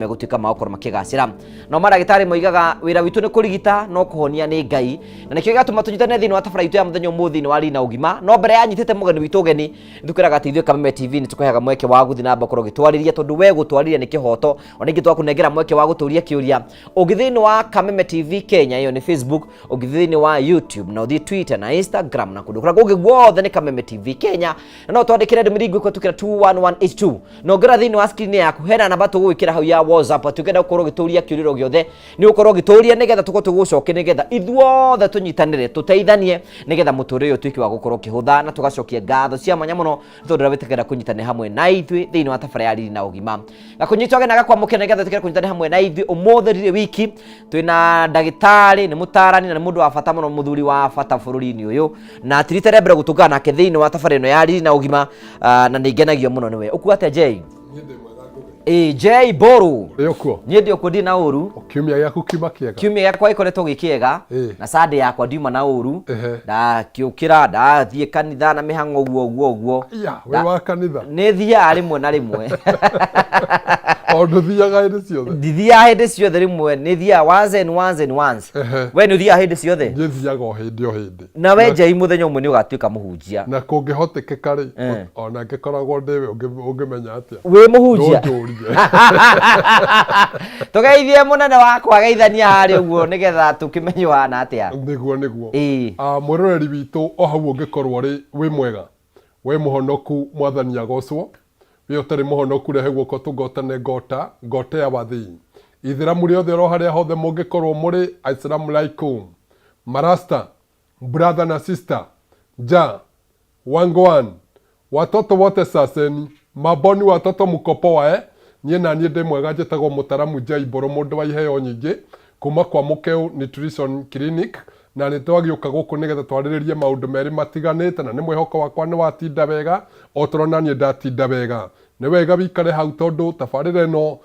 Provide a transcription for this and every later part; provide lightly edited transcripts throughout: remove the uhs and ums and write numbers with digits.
Megũtuĩka ma gũkorwo makĩgacĩra. No mandagĩtarĩ moigaga wĩra witũ nĩ kũrigita, no kũhonia nĩ Ngai, na nĩkĩo gĩatũma tũnyitane thĩinĩ wa tabara itũ ya mũthenya ũmũthĩ thĩinĩ wa Riri na Ũgima. No mbere ya nyitĩte mũgeni witũ ũgeni, nĩtũkwĩraga atĩ ithuĩ Kameme TV nĩ tũkũheaga mweke wa gũthiĩ na mbere gũkorwo ũgĩtwarĩria, tondũ we gũtwarĩria nĩ kĩhoto. Ona ingĩ twakũnengera mweke wa gũtũria kĩũria ũngĩ thĩinĩ wa Kameme TV Kenya, ĩyo nĩ Facebook, ũngĩthiĩ thĩinĩ wa YouTube na ũthiĩ Twitter na Instagram na kũndũ kũrĩa kũngĩ guothe nĩ Kameme TV Kenya. Na no twandĩkĩre ndũmĩrĩri ngũkũhetũkĩra 21182, na ũngĩrora thĩinĩ wa screen yaku hena namba tũgũgwĩkĩra hau ya WhatsApp, atĩ ũngĩenda gũkorwo ũgĩtũria kĩũria o gĩothe nĩ ũkorwo ũgĩtũria, nĩgetha tũkorwo tũgũcokia, nĩgetha ithuothe tũnyitanĩre, tũteithanie, nĩgetha mũtũrĩre ũyũ ũtuĩke wa gũkorwo ũkĩhũtha. Na tũgacokia ngatho cia mwanya mũno nĩ tondũ ũrĩa wĩtĩkagĩra kũnyitanĩra hamwe na ithuĩ thĩinĩ wa tabara ya Riri na Ũgima. Gakũnyitwo ageni gakwamũkĩra nĩgetha wĩtĩkĩre kũnyitanĩra hamwe na ithuĩ ũmũthĩ. Ndirĩ wiki, twĩna ndagĩtarĩ, nĩ mũtarani na nĩ mũndũ wa bata mũno, mũthuri wa bata bũrũri-inĩ ũyũ, na ti rita rĩa mbere gũtũngana nake thĩinĩ wa tabara ĩno ya Riri na Ũgima. Na nĩ ngenagio mũno nĩwe. Ũkuga atĩa, Jay? Niĩ ndĩ mwega, Ngũgĩ. Ĩ Jay Boru. Ũrĩ ũkuo? Niĩ ndĩ ũkuo, ndirĩ na ũru. Kiumia gĩaku kiuma kĩega? Kiumia gĩakwa gĩkoretwo gĩ kĩega. Na Sunday yakwa ndiuma na ũru. Ndakĩũkĩra, ndathiĩ kanitha na mĩhang'o ũguo ũguo ũguo. Ya, wĩ wa kanitha? Nĩ thiaga rĩmwe na rĩmwe. O ndũthiaga hĩndĩ ciothe? Ndithiaga hĩndĩ ciothe, rĩmwe nĩ thiaga once and once and once. We nĩ ũthiaga hĩndĩ ciothe? Niĩ thiaga o hĩndĩ o hĩndĩ. Na we Jay, mũthenya ũmwe nĩ ũgatuĩka mũhunjia. Na kũngĩhotekeka rĩ, ona ngĩkoragwo ndĩwe, ũngĩmenya atĩa? Wĩ mũhunjia. Ndũnjũrie. Tũgeithie mũnene wakwa, geithania harĩa ũguo nĩgetha tũkĩmenye ũhana atĩa. Nĩguo, nĩguo. Ĩĩ. Ah, mwĩroreri witũ o hau ũngĩkorwo rĩ, wĩ mwega, wĩ mũhonoku, Mwathani agocwo. Wĩ ũtarĩ mũhonoku, rehe guoko tũgotane ngota ngote ya wathii. Ithĩramu rĩothe oro harĩa hothe mũngĩkorwo mũrĩ, assalamu alaikum. Marasta, brother na sister, ja wangwan, watoto wote saseni, maboni watoto mko poa eh? Niĩ naniĩ ndĩ mwega, njĩtagwo Mũtaramu Jay Mbũrũ, mũndũ wa iheo nyingĩ kuma kwa Mũkeu Nutrition Clinic, na nĩ twagĩũka gũkũ nĩgetha twarĩrĩrie maũndũ merĩ matiganĩte, na nĩ mwĩhoko wakwa nĩ watinda wega o ta ũrĩa naniĩ ndatinda wega. Nĩ wega wĩikare hau tondũ tabarĩra ĩno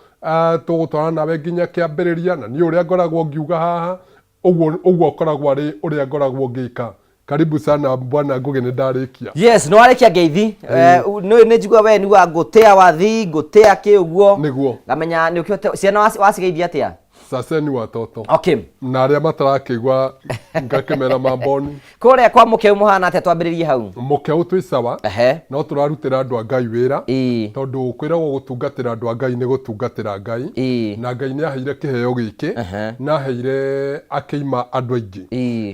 tũgũtwarana nawe nginya kĩambĩrĩria, na niĩ ũrĩa ngoragwo ngiuga haha ũguo ũguo ũkoragwo arĩ ũrĩa ngoragwo ngĩka. Karibu sana bwana Ngũgĩ, nĩ ndarĩkia. Yes, nĩ warĩkia ngeithi. Nĩ njigua we nĩuga ngũtĩa wathi, ngũtĩa kĩ ũguo. Nĩguo. Ngamenya nĩ ũkĩhote ciana wacigeithia atĩa? Saseni watoto. Okay. Na arĩa matarakĩigua ngakĩmera mamboni. Kũrĩa kwa Mũkeu mũhana atĩa? Twambĩrĩrie hau. Mũkeu twĩ sawa. No tũrarutĩra andũ a Ngai wĩra. Tondũ kwĩragwo gũtungatĩra andũ a Ngai nĩ gũtungatĩra Ngai. Na Ngai nĩ aheire kĩheo gĩkĩ. Na aheire akĩima andũ aingĩ.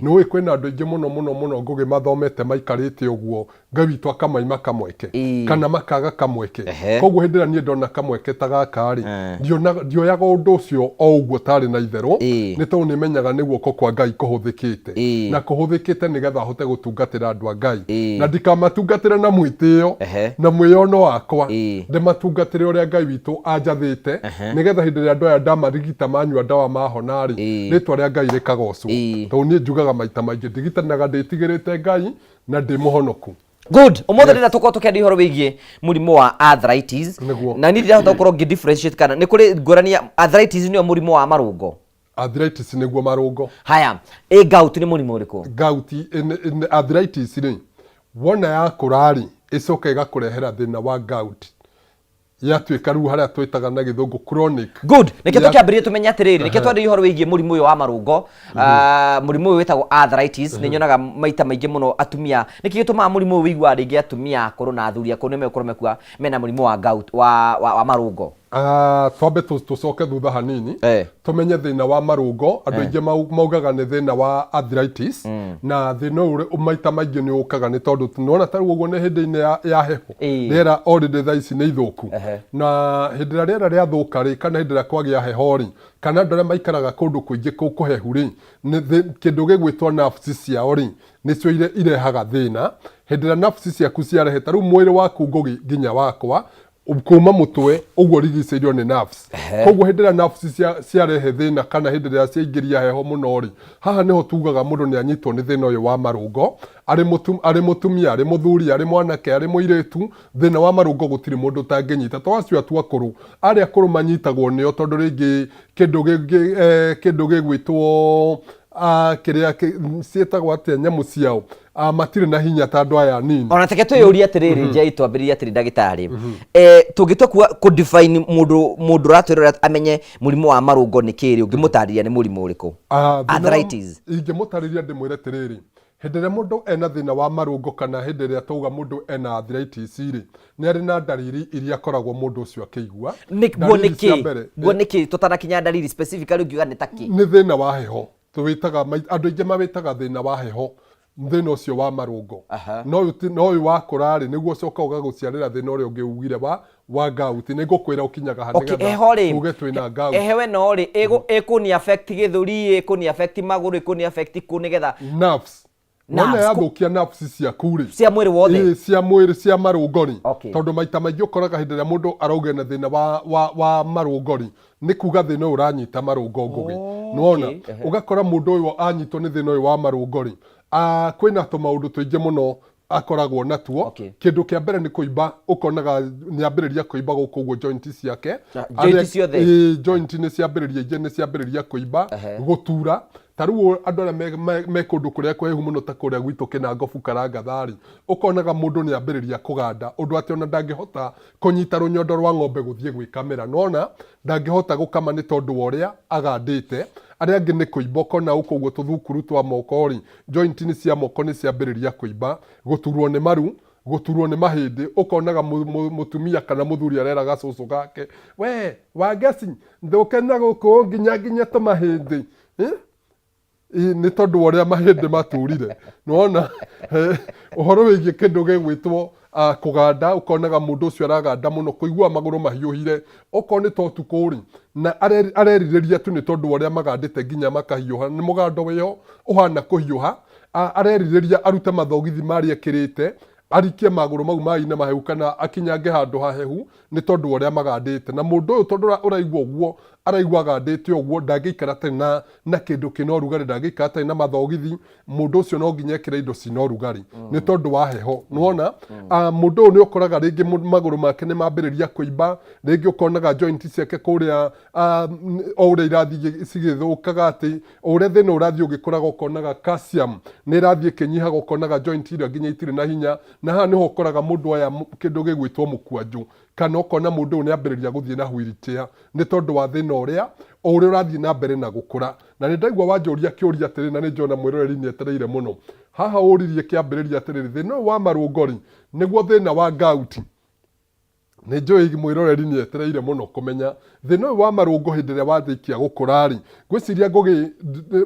Nĩ ũĩ kwĩna andũ aingĩ mũno mũno mũno, Ngũgĩ, mathomete maikarĩte ũguo, Ngai witũ akamaima kamweke kana makaga kamweke. Koguo hĩndĩ ĩrĩa niĩ ndona kamweke ta gaka rĩ, ndioyaga ũndũ ũcio o ũguo tarĩ na itherũ, nĩ tondũ nĩ menyaga nĩ guoko kwa Ngai kũhũthĩkĩte, na kũhũthĩkĩte nĩgetha hote gũtungatĩra andũ a Ngai, na ndikamatungatĩre na mwĩtĩo na mwĩyono wakwa, ndĩmatungatĩre ũrĩa Ngai witũ anjathĩte, nĩgetha hĩndĩ ĩrĩa andũ aya ndamarigita, manyua ndawa mahona rĩ, rĩtwa rĩa Ngai rĩkagocwo. Tondũ niĩ njugaga maita maingĩ ndigitanaga ndĩtigĩrĩte Ngai na ndĩ mũhonoku. Good. Ũmũthĩ ndĩrenda tũkorwo tũkĩaria ũhoro wĩgiĩ mũrimũ wa arthritis. Nĩguo. Na niĩ ndirahota gũkorwo ngĩ differentiate kana nĩ kũrĩ ngũrani ya arthritis, nĩyo mũrimũ wa marũngo? Arthritis nĩguo marũngo. Haya, ĩ gout nĩ mũrimũ ũrĩkũ? Gout, arthritis rĩ, wona yakũra rĩ, ĩcoka ĩgakũrehera thĩna wa gout, yatuĩka rĩu harĩa twĩtaga na gĩthũngũ chronic. Good. Nĩkĩo tũkĩambĩrĩria tũmenye atĩrĩrĩ, nĩkĩo twarĩria ũhoro wĩgiĩ mũrimũ ũyũ wa marũngo. Ah, mũrimũ ũyũ wĩtagwo arthritis. Nĩ nyonaga maita maingĩ mũno atumia, nĩkĩ gĩtũmaga mũrimũ ũyũ wĩiguaga rĩngĩ atumia akũrũ na athuri akũrũ nĩ megũkorwo mekua mena mũrimũ wa gout, wa marũngo? Ah, twambe tũcoke thutha hanini tũmenye thĩna wa marũngo. Andũ aingĩ maugaga nĩ thĩna wa arthritis, na thĩna ũyũ maita maingĩ nĩ ũkaga nĩ tondũ nĩwona ta rĩu ũguo nĩ hĩndĩ-inĩ ya heho. Rĩera already thaa ici nĩ ithũku, na hĩndĩ ĩrĩa rĩera rĩathũka rĩ, kana hĩndĩ ĩrĩa kwagĩa heho rĩ, kana andũ arĩa maikaraga kũndũ kũingĩ kũhehu rĩ, kĩndũ gĩgwĩtwo nerves ciao rĩ, nĩcio irehaga thĩna. Hĩndĩ ĩrĩa nerves ciaku ciarehe, ta rĩu mwĩrĩ waku, Ngũgĩ, nginya wakwa kuma mũtwe ũguo ũrigicĩirio nĩ nerves. Koguo hĩndĩ ĩrĩa nerves ciarehe thĩna kana hĩndĩ ĩrĩa ciaingĩria heho mũno rĩ, haha nĩho tugaga mũndũ nĩ anyitwo nĩ thĩna ũyũ wa marũngo, arĩ mũtumia, arĩ mũthuri, arĩ mwanake, arĩ mũirĩtu, thĩna wa marũngo gũtirĩ mũndũ ũtangĩnyita. To acio atu akũrũ, arĩa akũrũ manyitagwo nĩo tondũ rĩngĩ kĩndũ gĩngĩ, kĩndũ gĩgwĩtwo kĩrĩa ciĩtagwo atĩa nyamũ ciao. Matirĩ na hinya ta andũ aya anini. Ona teke twĩyũrie atĩrĩrĩ, njei twambĩrĩrie atĩrĩ ndagĩtarĩ, tũngĩtua kuga kũ define mũndũ, mũndũ ũratwĩrora amenye mũrimũ wa marũngo nĩ kĩrĩ, ũngĩmũtarĩria nĩ mũrimũ ũrĩkũ? Arthritis. Ingĩmũtarĩria ndĩmwĩre atĩrĩrĩ, hĩndĩ ĩrĩa mũndũ ena thĩna wa marũngo kana hĩndĩ ĩrĩa twauga mũndũ ena arthritis rĩ, nĩ arĩ na ndariri iria akoragwo mũndũ ũcio akĩigua. Guo nĩ kĩ? Guo nĩ kĩ? Tũtanakinya ndariri specifically ũngiuga nĩ ta kĩ? Nĩ thĩna wa heho. Tũwĩtaga, andũ aingĩ mawĩtaga thĩna wa heho, thĩna ũcio wa marũngo. No ũyũ ti, no ũyũ wakũra rĩ, nĩguo ũcokaga ũgagũciarĩra thĩna ũrĩa ũngĩ ugire wa wa gout. Nĩ ngũkwĩra ũkinyaga ha Okay, nĩgetha heho rĩ, tuge twĩna gout. Heho ĩno rĩ, ĩkũni affect gĩthũri, ĩkũni affect magũrũ, ĩkũni affect kũ nĩgetha Nerves. Wona Nerves, yathũkia nerves ciaku rĩ, cia mwĩrĩ wothe? Ĩĩ, cia mwĩrĩ, cia marũngo rĩ. Okay. Tondũ maita maingĩ ũkoraga hĩndĩ ĩrĩa mũndũ arauga ena thĩna wa marũngo rĩ, nĩ kuga thĩna ũyũ ũranyita marũngo ngũgĩ. Nĩwona? Okay. Ũgakora mũndũ ũyũ anyitwo nĩ thĩna ũyũ wa marũngo rĩ, kwĩna tũmaũndũ tũingĩ mũno akoragwo natuo. Okay. Kĩndũ kĩa mbere nĩ kũimba, ũkonaga nĩ ambĩrĩria kũimba gũkũ ũguo joint ciake. Joint ciothe? Ĩĩ, joint nĩ ciambĩrĩria, ingĩ nĩ ciambĩrĩria kũimba, gũtura. Ta rĩu andũ arĩa me kũndũ kũrĩa kũhehu mũno ta kũrĩa gwitũ Kĩnangobu Karangatha-rĩ, ũkonaga mũndũ nĩ ambĩrĩria kũganda ũndũ atĩ ona ndangĩhota kũnyita rũnyondo rwa ng'ombe gũthiĩ gwĩkamĩra. Nĩwona ndangĩhota gũkama nĩ tondũ wa ũrĩa agandĩte. Arĩa angĩ nĩ kũimba, ũkona gũkũ ũguo tũthukuru twa moko-rĩ, joint -inĩ cia moko nĩ ciambĩrĩria kũimba, gũturwo nĩ maru, gũturwo nĩ mahĩndĩ, ũkonaga mũtumia kana mũthuri arera gacũcũ gake, we Wangeci ndũke na gũkũ nginya nginya tũmahĩndĩ. Nĩ tondũ wa ũrĩa mahĩndĩ maturire. Nĩwona ũhoro wĩgiĩ kĩndũ gĩgwĩtwo kũganda, ũkonaga mũndũ ũcio araganda mũno, kũigua magũrũ mahiũhire, okorwo nĩ ta ũtukũ rĩ, na arerirĩria tu nĩ tondũ wa ũrĩa magandĩte nginya makahiũha, nĩ mũgando wĩho ũhana kũhiũha, arerirĩria arute mathogithi marĩa ekĩrĩte, arikie magũrũ mau maĩ-inĩ mahehu kana akinyange handũ hahehu nĩ tondũ wa ũrĩa magandĩte. Na mũndũ ũyũ tondũ ũraigua ũguo, araigua agandĩte ũguo, ndangĩikara atarĩ na kĩndũ kĩna ũrugarĩ, ndangĩikara atarĩ na mathogithi, mũndũ ũcio no nginya ekĩre indo cina ũrugarĩ nĩ tondũ wa heho. Nĩwona? Mũndũ ũyũ nĩ ũkoraga rĩngĩ magũrũ make nĩ mambĩrĩria kũimba, rĩngĩ ũkonaga joint ciake kũrĩa, o ũrĩa irathiĩ cigĩthũkaga atĩ, o ũrĩa thĩna ũrathiĩ ũgĩkũraga ũkonaga calcium nĩ ĩrathiĩ ĩkĩnyihaga, ũkonaga joint iria nginya itirĩ na hinya, na haha nĩho ũkoraga mũndũ aya kĩndũ gĩgwĩtwo mũkwanjũ, kana ũkona mũndũ ũyũ nĩ ambĩrĩria gũthiĩ na wheelchair nĩ tondũ wa thĩna ũrĩa o ũrĩa ũrathiĩ na mbere na gũkũra. Na nĩ ndaigua wanjũria kĩũria atĩrĩ, na nĩ njũĩ ona mwĩroreri nĩ etereire mũno. Haha ũririe kĩambĩrĩria atĩrĩrĩ, thĩna ũyũ wa marũngo rĩ, nĩguo thĩna wa gout? Nĩ njũĩ mwĩroreri nĩ etereire mũno kũmenya thĩna ũyũ wa marũngo hĩndĩ ĩrĩa warĩkia gũkũra rĩ, ngwĩciria Ngũgĩ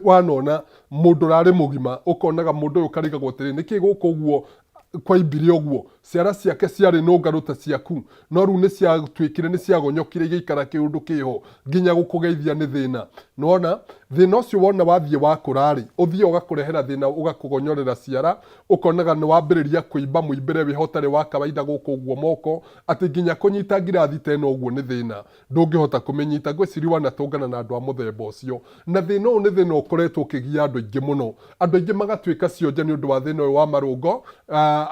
wanona mũndũ ũrarĩ mũgima, ũkonaga mũndũ ũyũ ũkarigagwo atĩrĩrĩ, nĩkĩ gũkũ ũguo kwaimbire ũguo? Ciara ciake ciarĩ nũngarũ ta ciaku, no rĩu nĩ ciatuĩkire nĩ ciagonyokire igĩikara kĩũndũ kĩho nginya gũkũgeithia nĩ thĩna. Nĩwona? Thĩna ũcio wona wathiĩ wakũra-rĩ, ũthiaga ũgakũrehera thĩna ũgakũgonyorera ciara, ũkonaga nĩ wambĩrĩria kũimba mũimbĩre wĩho ũtarĩ wa kawaida gũkũ ũguo moko, atĩ nginya kũnyita ngirathi ta ĩno ũguo nĩ thĩna. Ndũngĩhota kũmĩnyita. Ngwĩciria wanatũngana na andũ a mũthemba ũcio. Na thĩna ũyũ nĩ thĩna ũkoretwo ũkĩgia andũ aingĩ mũno. Andũ aingĩ magatuĩka cionje nĩ ũndũ wa thĩna ũyũ wa marũngo.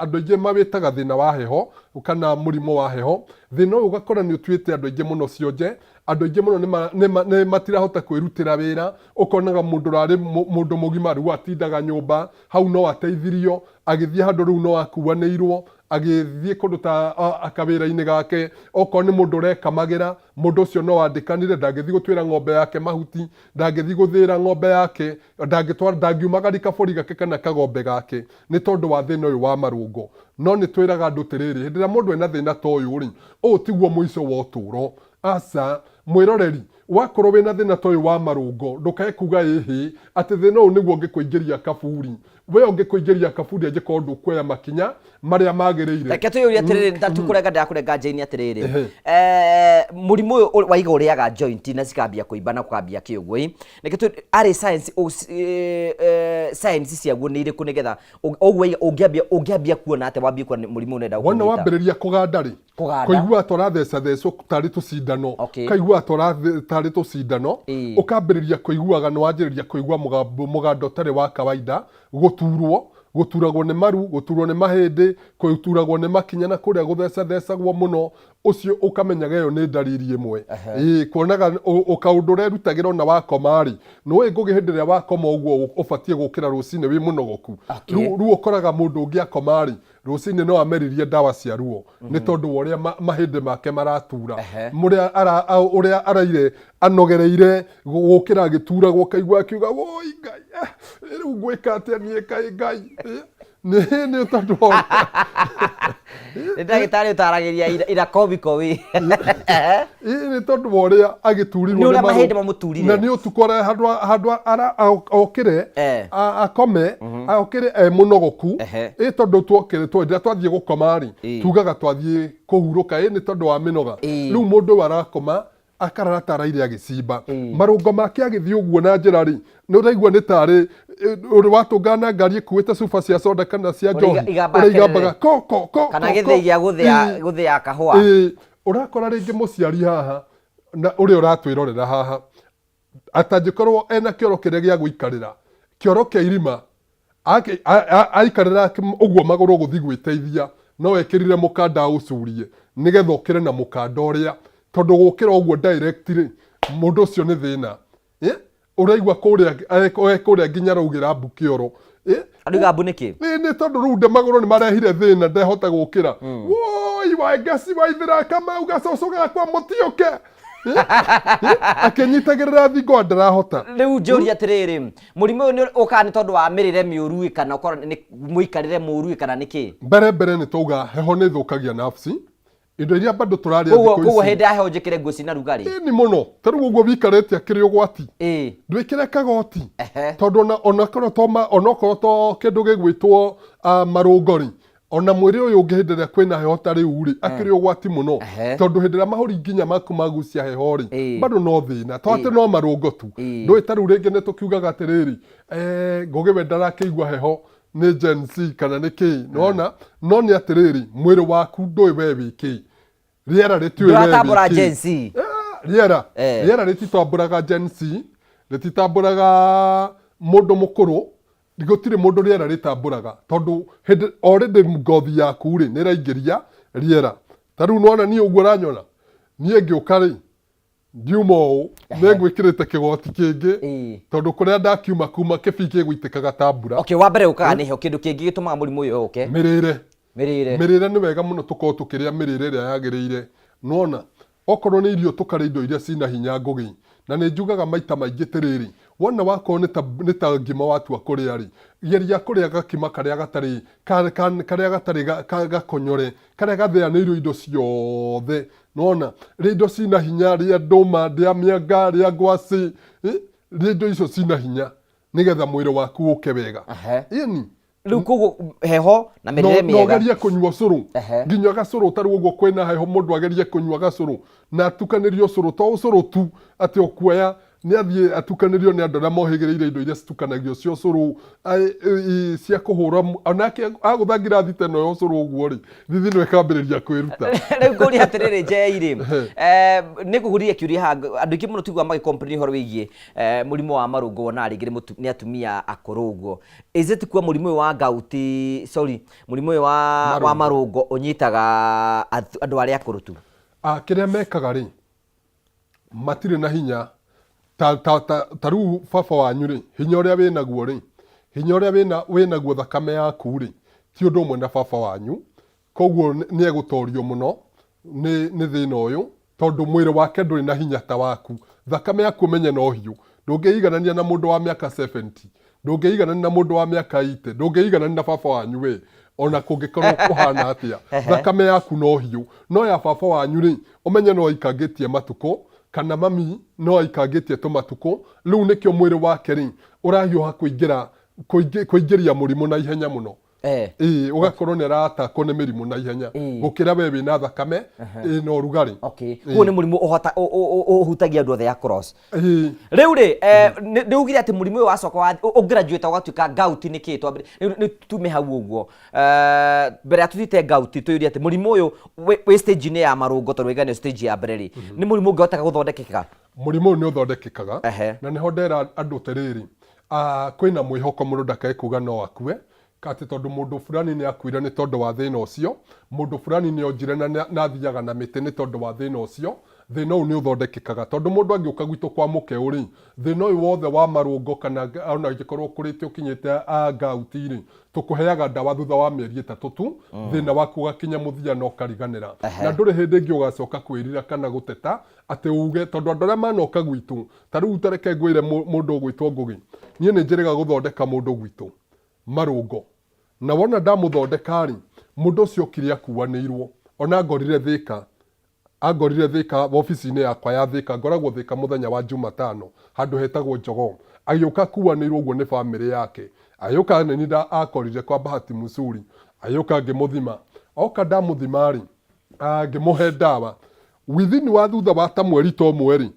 Andũ aingĩ mawĩtaga thĩna wa heho kana mũrimũ wa heho. Thĩna ũyũ ũgakora nĩ ũtuĩte andũ aingĩ mũno cionje. Andũ aingĩ mũno nĩ matirahota kwĩrutĩra wĩra. Ũkonaga mũndũ ũrarĩ mũndũ mũgima rĩu atindaga nyũmba, hau no ateithirio, agĩthiĩ handũ rĩu no akuanĩirwo. Agĩthiĩ kũndũ ta kawĩra-inĩ gake, okorwo nĩ mũndũ ũrekamagĩra, mũndũ ũcio no andĩkanire, ndangĩthiĩ gũtuĩra ng'ombe yake mahuti, ndangĩthiĩ gũthĩĩra ng'ombe yake, ndangĩtwara, ndangiumagaria kabũri gake kana kagombe gake, nĩ tondũ wa thĩna ũyũ wa marũngo. No nĩ twĩraga andũ atĩrĩrĩ, hĩndĩ ĩrĩa mũndũ ena thĩna ta ũyũ-rĩ, ũyũ tiguo mũico wa ũtũũro. Aca, mwĩroreri, wakorwo wĩna thĩna ta ũyũ wa marũngo, ndũkae kuga ĩhĩ, atĩ thĩna ũyũ nĩguo ũngĩkũingĩria kaburi. We ũngĩkũingĩria kaburi angĩkorwo ndũkuoya makinya marĩa magĩrĩire. Reke twĩyũrie atĩrĩrĩ, ta tukũrenga ndĩrakũrenga Jane atĩrĩrĩ. Mũrimũ ũyũ waiga ũrĩaga joint na cikambia kũimba na kũkambia kĩ ũguo ĩ. Reke tũ arĩ science science ciaguo nĩ irĩkũ nĩgetha ũguo waiga ũngĩambia ũngĩambia kuona atĩa wambie kuona mũrimũ ũrenda Wona gũkũnyita? wambĩrĩria kũganda rĩ, Kũganda. Kũigua ta ũrathecathecwo tarĩ tũcindano. Okay. Ũkaigua ta tarĩ tũcindano. Ũkambĩrĩria kũiguaga nĩ wanjĩrĩria kũigua mũgambo, mũgando ũtarĩ wa kawaida, gũturwo, gũturagwo nĩ maru, gũturwo nĩ mahĩndĩ, gũturagwo nĩ makinya na kũrĩa gũthecathecagwo mũno. Ũcio ũkamenyaga ĩyo nĩ ndariri ĩmwe. Ĩĩ, kuonaga kaũndũ ũrerutagĩra ona wakoma rĩ, nĩũĩ Ngũgĩ hĩndĩ ĩrĩa wakoma ũguo ũbatiĩ gũkĩra rũcinĩ wĩ mũnogoku. Rĩu rĩu ũkoraga mũndũ ũngĩ akoma rĩ, rũcinĩ no ameririe ndawa cia ruo nĩ tondũ wa ũrĩa mahĩndĩ make maratura. Mũrĩa ara, ũrĩa araire anogereire gũkĩra agĩturagwo ũkaigua akiuga woi Ngai, eh, rĩu ngwĩka atĩa niĩ kaĩ Ngai. Eh, nĩ nĩ tondũ wa Nĩ ndagĩtarĩ ũtaragĩria ira kobi kobi. Ĩĩ, nĩ tondũ wa ũrĩa agĩturirwo Nĩ ũrĩa marũ- mahĩndĩ mamũturire. Na nĩ ũtukũ ũrĩa handũ okĩre akome okĩre e mũnogoku. Ĩ tondũ tuokĩre rĩrĩa twathiĩ gũkoma rĩ, tugaga twathiĩ kũhurũka, ĩ nĩ tondũ wa mĩnoga. Rĩu mũndũ ũyũ arakoma akarara ta araire agĩcimba. Marũngo make agĩthiĩ ũguo na njĩra rĩ, nĩ ũraigua nĩ tarĩ ũrĩ watũngana na ngari ĩkuĩte cuba cia soda kana cia Ũrĩa njohi, igambaga ũrĩa igambaga kelele. ko ko ko Kana ko, ko. gĩthĩi gĩa gũthĩa gũthĩa kahũa. Ĩĩ, ũrakora rĩngĩ mũciari haha na ũrĩa ũratwĩrorera haha atangĩkorwo ena kĩoro kĩrĩa gĩa gũikarĩra, kĩoro kĩa irima, aikarĩra ũguo magũrũ gũthiĩ gwĩteithia, no ekĩrire mũkanda aũcurie nĩgetha ũkĩre na mũkanda ũrĩa, tondũ gũkĩra ũguo direct rĩ, mũndũ ũcio nĩ thĩna. Ũraigua kũrĩa e kũrĩa nginya araugĩra mbu kĩoro. Arauga mbu nĩkĩ? Ĩ nĩ tondũ rĩu magũrũ nĩ marehire thĩna ndehota gũkĩra. Woi Wangeci waithĩra Kamau gacũcũ gakwa mũtiũke. Akĩnyitagĩrĩra thingo ndarahota. Rĩu njũrie atĩrĩrĩ, mũrimũ ũyũ nĩ ũkaga nĩ tondũ wa mĩrĩre mĩũru ĩ kana ũkorwo nĩ mũikarĩre mũũru ĩ kana nĩ kĩ? Mbere mbere nĩ twauga heho nĩ ĩthũkagia nerves, indo iria bado tũrarĩa Koguo thikũ koguo ici. hĩndĩ ya heho njĩkĩre nguo cina rugarĩ? Ĩni mũno, ta rĩu ũguo wĩikarĩte akĩrĩ ũgwati. Ndwĩkĩre kagoti. Tondũ ona onakorwo to onokorwo to kĩndũ gĩgwĩtwo marũngo rĩ, ona mwĩrĩ ũyũ ũngĩ hĩndĩ ĩrĩa kwĩna heho ta rĩu rĩ, akĩrĩ ũgwati mũno. Tondũ hĩndĩ ĩrĩa mahũri nginya maku magucia heho rĩ, bado no thĩna. To atĩ no marũngo tu. Ndũĩ ta rĩu rĩngĩ nĩ tũkiugaga atĩrĩrĩ, Ngũgĩ we ndarakĩigua heho nĩ Gen Z kana nĩ kĩĩ. Nĩwona? No nĩ atĩrĩrĩ, mwĩrĩ waku ndũĩ we wĩ kĩĩ. Rĩera rĩtiũĩ we wĩ Ndũratambũra kĩĩ. Gen Z. Rĩera rĩera rĩtitambũraga Gen Z, rĩtitambũraga mũndũ mũkũrũ, gũtirĩ mũndũ rĩera rĩtambũraga tondũ hĩndĩ already ngothi yaku rĩ nĩ ĩraingĩria rĩera. Ta rĩu nĩwona niĩ ũguo ũranyona, niĩ ngĩũka rĩ, ngiuma ũũ nĩ ngwĩkĩrĩte kĩgoti kĩngĩ tondũ kũrĩa ndakiuma kuma kĩbii gĩgũitĩkaga ta mbura. Okay, wa mbere ũkaga nĩ heho, kĩndũ kĩngĩ gĩtũmaga mũrimũ ũyũ ũke? Mĩrĩre. Mĩrĩre. Mĩrĩre nĩ wega mũno tũkorwo tũkĩrĩa mĩrĩre ĩrĩa yagĩrĩire. Nĩwona? Okorwo nĩ irio tũkarĩa indo iria cina hinya Ngũgĩ. Na nĩ njugaga maita maingĩ atĩrĩrĩ, wona wakorwo nĩ ta, nĩ ta ngima watua kũrĩa rĩ, geria kũrĩa gakima karĩa gatarĩ, ka, ka, karĩa gatarĩ ga, ka, gakonyore, karĩa gathĩanĩirio indo ciothe. Nĩwona? Rĩa indo cina hinya, rĩa ndũma, rĩa mĩanga, rĩa ngwacĩ, rĩa indo icio cina hinya, nĩgetha mwĩrĩ waku ũke wega. Ĩni. Rĩu koguo heho na mĩrĩre No mĩega. ũgerie kũnyua ũcũrũ. Nginya gacũrũ ta rĩu ũguo kwĩna heho mũndũ agerie kũnyua gacũrũ na atukanĩrio ũcũrũ, to ũcũrũ tu atĩ ũkuoya nĩ athiĩ atukanĩrio nĩ andũ arĩa mohĩgĩrĩire indo iria citukanagio cia ũcũrũ, cia kũhũra, onake agũtha ngirathi ta ĩno ya ũcũrũ ũguo rĩ, thithino ĩkambĩrĩria kwĩruta. Rĩu ngũria atĩrĩrĩ Njei rĩ, nĩ ngũkũria kĩũria haha, andũ aingĩ mũno tũiguaga magĩ complain ũhoro wĩgiĩ mũrimũ wa marũngo wonaga rĩngĩ nĩ atumia akũrũ ũguo. Is it kuwa mũrimũ ũyũ wa gout, sorry, mũrimũ ũyũ wa marũngo ũnyitaga andũ arĩa akũrũ tu? Kĩrĩa mekaga rĩ, matirĩ na hinya ta, ta, ta, ta rĩu baba wanyu rĩ, hinya ũrĩa wĩnaguo rĩ, hinya ũrĩa wĩna, wĩnaguo thakame yaku rĩ, ti ũndũ ũmwe na baba wanyu, koguo nĩ egũtorio mũno nĩ, nĩ thĩna ũyũ, tondũ mwĩrĩ wake ndũrĩ na hinya ta waku. Thakame yaku ũmenye no hiũ. Ndũngĩiganania na mũndũ wa mĩaka 70, ndũngĩiganania na mũndũ wa mĩaka 80, ndũngĩiganania na baba wanyu we, ona kũngĩkorwo kũhana atĩa. Thakame yaku no hiũ. No ya baba wanyu rĩ, ũmenye no aikangĩtie matukũ, kana mami no aikangĩtie tũmatukũ, rĩu nĩkĩo mwĩrĩ wake rĩ, ũrahiũha kũingĩra, kũingĩria mũrimũ na ihenya mũno. Ĩĩ, ũgakorwo nĩ aratakwo nĩ mĩrimũ na ihenya gũkĩra we wĩna thakame ĩna ũrugarĩ. Okay. Koguo nĩ mũrimũ ũhutagia andũ othe across. Ĩĩ. Rĩu rĩ, nĩ ugire atĩ mũrimũ ũyũ wacoka ũngraduate ũgatuĩka gout nĩ kĩ? Twambire, rĩu nĩ tume hau ũguo. Mbere ya tũthiĩte gout twĩyũrie atĩ mũrimũ ũyũ wĩ stage-inĩ ya marũngo tondũ waiga nĩ stage ya mbere rĩ, nĩ mũrimũ ũngĩhoteka gũthondekeka? Mũrimũ ũyũ nĩ ũthondekekaga, na nĩho ndera andũ atĩrĩrĩ, kwĩna mwĩhoko mũndũ ndakae kuga no akue. Atĩ tondũ mũndũ fulani nĩ akuire nĩ tondũ wa thĩna ũcio, mũndũ fulani nĩ onjire na na athiaga na mĩtĩ nĩ tondũ wa thĩna ũcio, thĩna ũyũ nĩ ũthondekekaga. Tondũ mũndũ angĩũka gwitũ kwa mũkeũ rĩ, thĩna ũyũ wothe wa marũngo kana ona angĩkorwo ũkũrĩte ũkinyĩte gout rĩ, tũkũheaga ndawa thutha wa mĩeri 3 tu, thĩna waku ũgakinya mũthia na ũkariganĩra. Na ndũrĩ hĩndĩ ĩngĩ ũgacoka kwĩrira kana gũteta atĩ uge, tondũ andũ arĩa manoka gwitũ, ta rĩu ta reke ngwĩre mũndũ ũgwĩtwo Ngũgĩ, niĩ nĩ njĩrĩga gũthondeka mũndũ gwitũ marũngo, na wona ndamũthondeka-rĩ, mũndũ ũcio okire akuanĩirwo, ona ngorire Thĩka, angorire Thĩka wobici-inĩ yakwa ya Thĩka, ngoragwo Thĩka mũthenya wa Jumatano, handũ hetagwo Jogoo, agĩũka akuanĩirwo ũguo nĩ bamĩrĩ yake, agĩũka nĩ niĩ akorire kwa Bahati Mzuri, agĩũka ngĩmũthima, oka ndamũthima-rĩ, ngĩmũhe ndawa, within wa thutha wa ta mweri ta ũmwe-rĩ,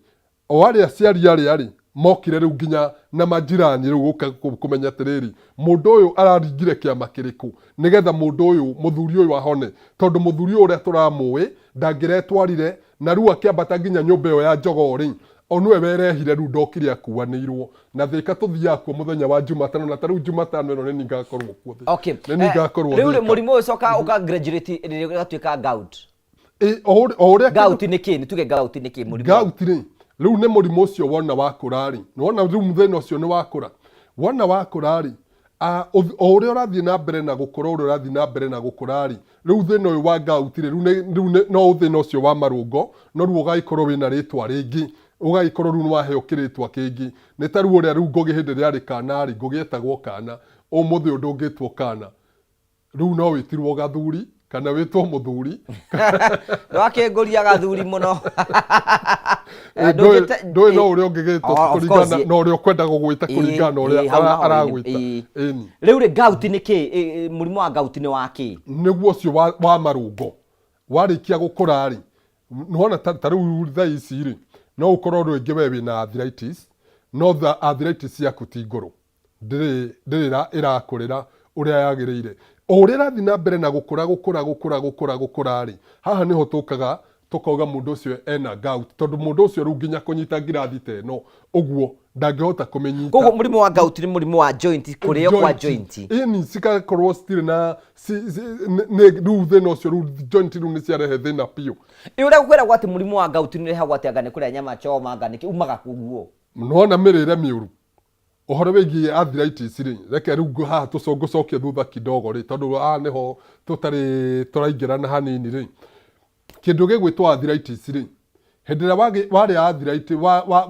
O arĩa aciari arĩa-rĩ, mokire rĩu nginya na majirani rĩu gũka kũmenya atĩrĩrĩ, mũndũ ũyũ araringire kĩama kĩrĩkũ nĩgetha mũndũ ũyũ, mũthuri ũyũ ahone. Tondũ mũthuri ũyũ ũrĩa tũramũĩ ndangĩretwarire na rĩu akĩambata nginya nyũmba ĩyo ya jogoo-rĩ, o nĩwe werehire rĩu ndokire akuanĩirwo. Na Thĩka tũthiaga kuo mũthenya wa Jumatano na ta rĩu Jumatano ĩno nĩ niĩ ngakorwo kuo Thĩka. Okay. Nĩ niĩ ngakorwo Rĩu rĩ, Thĩka. mũrimũ ũyũ ũcokaga ũka graduate rĩrĩa ũgatuĩka gout. Ĩ, o ũrĩa kĩndũ Gout nĩ kĩ? Nĩ tuge gout nĩ kĩ? Mũrimũ wa gout rĩ, rĩu nĩ mũrimũ ũcio wona wakũra rĩ, nĩwona rĩu thĩna ũcio nĩ wakũra, wona wakũra rĩ, o ũrĩa ũrathiĩ na mbere na gũkũra, ũrĩa ũrathiĩ na mbere na gũkũra rĩ, rĩu thĩna ũyũ wa gout rĩ, rĩu nĩ, rĩu nĩ, no thĩna ũcio wa marũngo, no rĩu ũgagĩkorwo wĩna rĩtwa rĩngĩ, ũgagĩkorwo rĩu nĩwaheo kĩrĩtwa kĩngĩ. Nĩ ta rĩu ũrĩa rĩu Ngũgĩ hĩndĩ ĩrĩa arĩ kana rĩ, Ngũgĩ etagwo kana, ũmũthĩ ũyũ ndũngĩtwo kana. Rĩu no wĩtirwo gathuri kana wĩtwo mũthuri. Ndwakĩngũria gathuri mũno. Ĩ, ndũĩ no ũrĩa ũngĩgĩtwo Oh, of kũringana course. na ũrĩa ũkwenda gũgwĩta kũringana na ũrĩa Ĩ, hau naho aragwĩta. ĩ. Ĩni. Rĩu rĩ gout nĩ kĩ? Ĩ, ĩ, Mũrimũ wa gout nĩ wa kĩ? Nĩguo ũcio wa marũngo warĩkia gũkũra rĩ, nĩwona ta rĩu thaa ici rĩ, no ũkorwo rĩngĩ we wĩna arthritis, no arthritis yaku ti ngũrũ. Ndĩrĩ ndĩrĩ ĩrakũrĩra ũrĩa yagĩrĩire. O ũrĩa ĩrathiĩ na mbere na gũkũra gũkũra gũkũra gũkũra gũkũra rĩ, haha nĩho tũkaga tũkauga mũndũ ũcio ena gout, tondũ mũndũ ũcio rĩu nginya kũnyita ngirathi ta ĩno ũguo ndangĩhota kũmĩnyita. Koguo mũrimũ wa gout nĩ mũrimũ wa joint, kũrĩo kwa joint. Ĩni, cigakorwo citirĩ na nĩ rĩu thĩna ũcio rĩu joint rĩu nĩ ciarehe thĩna biũ. Ĩ ũrĩa kwĩragwo atĩ mũrimũ wa gout nĩ ũrehagwo atĩ anga nĩ kũrĩa nyama choma anga nĩkĩ, umaga kũ guo? Nĩwona mĩrĩre mĩũru. Ũhoro wĩgiĩ arthritis rĩ, reke rĩu haha ngũcokie thutha kidogo rĩ, tondũ haha nĩho tũtarĩ tũraingĩrana hanini rĩ, kĩndũ gĩgwĩtwo arthritis rĩ, hĩndĩ ĩrĩa warĩa arthritis,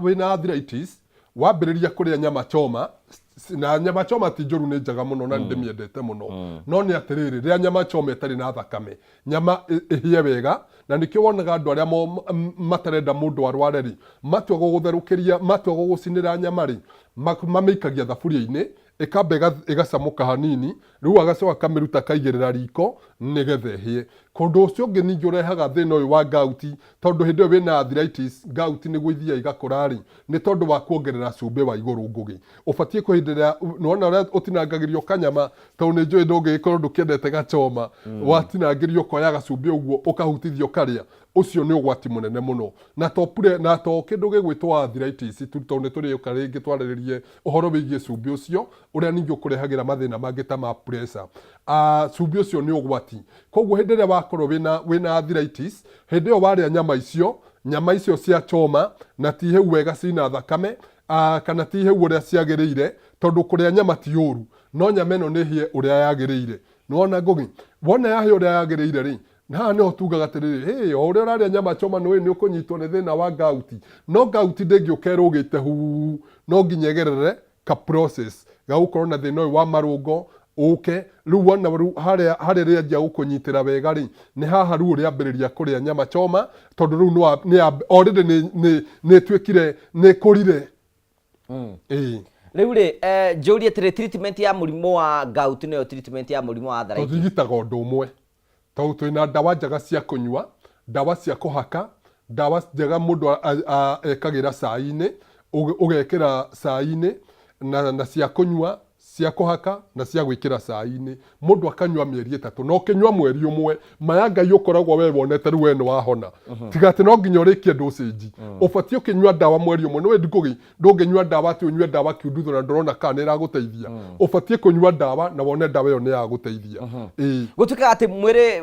wĩna arthritis, wambĩrĩria kũrĩa nyama choma, na nyama choma ti njũru nĩ njega mũno na nĩ ndĩmĩendete mũno, no nĩ atĩrĩrĩ, rĩa nyama choma ĩtarĩ na thakame, nyama ĩhĩe wega, na nĩkĩo wonaga andũ arĩa matarenda mũndũ arware rĩ, matua gũgũtherũkĩria, matua gũgũcinĩra nyama rĩ, mamĩikagia thaburia-inĩ, ĩkamba ĩgacamũka hanini, rĩu agacoka akamĩruta akaigĩrĩra riko nĩgetha ĩhĩe. Kũndũ ũcio ũngĩ ningĩ ũrehaga thĩna ũyũ wa gout, tondũ hĩndĩ ĩyo wĩna arthritis, gout nĩguo ithiaga igakũra rĩ, nĩ tondũ wa kuongerera cumbĩ wa igũrũ ngũgĩ. Ũbatiĩ kũ hĩndĩ ĩrĩa, nĩwona ũrĩa ũtinangagĩrio kanyama, tondũ nĩ njũĩ ndũngĩgĩkorwo ndũkĩendete gachoma, watinangĩrio ũkoya gacumbĩ ũguo ũkahutithia ũkarĩa, ũcio nĩ ũgwati mũnene mũno. Na to pure, na to kĩndũ gĩgwĩtwo arthritis tu, tondũ nĩ tũrĩũka rĩngĩ twarĩrĩrie ũhoro wĩgiĩ cumbĩ ũcio, ũrĩa ningĩ ũkũrehagĩra mathĩna mangĩ ta ma pressure. Cumbĩ ũcio nĩ ũgwati. Koguo hĩndĩ ĩrĩa wakorwo wĩna arthritis, hĩndĩ ĩyo warĩa nyama icio, nyama icio cia choma na ti hĩu wega cina thakame, kana ti hĩu ũrĩa ciagĩrĩire, tondũ kũrĩa nyama ti ũru, no nyama ĩno nĩ hĩe ũrĩa yagĩrĩire. Nĩwona Ngũgĩ? Wona yahĩa ũrĩa yagĩrĩire rĩ, na haha nĩho tugaga atĩrĩrĩ, hĩ, o ũrĩa ũrarĩa nyama choma nĩũĩ nĩ ũkũnyitwo nĩ thĩna wa gout. No gout ndĩngĩũka ĩrũgĩte huu, no nginya ĩgerere ka process ga gũkorwo na thĩna ũyũ wa marũngo ũke. Rĩu wona rĩu harĩa harĩa rĩanjia gũkũnyitĩra wega rĩ, nĩ haha rĩu ũrĩambĩrĩria kũrĩa nyama choma, tondũ rĩu nĩ nĩ already nĩ nĩ nĩ ĩtuĩkire nĩ ĩkũrire. Ĩĩ. Rĩu rĩ, njũrie atĩrĩ, treatment ya mũrimũ wa gout nĩyo treatment ya mũrimũ wa arthritis? Tũrigitaga ũndũ ũmwe. Tondũ twĩna ndawa njega cia kũnyua, ndawa cia kũhaka, ndawa njega mũndũ ekagĩra cai-inĩ, ũgekĩra cai-inĩ, na cia kũnyua, Cia kũhaka na cia gwĩkĩra cai-inĩ, mũndũ akanyua mĩeri ĩtatũ, na ũkĩnyua mweri ũmwe, ma ya Ngai ũkoragwo we wonete rĩu we nĩ wahona. Tiga atĩ no nginya ũrĩkie dosage. Ũbatiĩ ũkĩnyua ndawa mweri ũmwe, nĩũĩ Ngũgĩ, ndũngĩnyua ndawa atĩ ũnyue ndawa kiundutho na ndũrona kana nĩ ĩragũteithia. Ũbatiĩ kũnyua ndawa na wone ndawa ĩyo nĩ yagũteithia. Ĩĩ. Gũtuĩkaga atĩ mwĩrĩ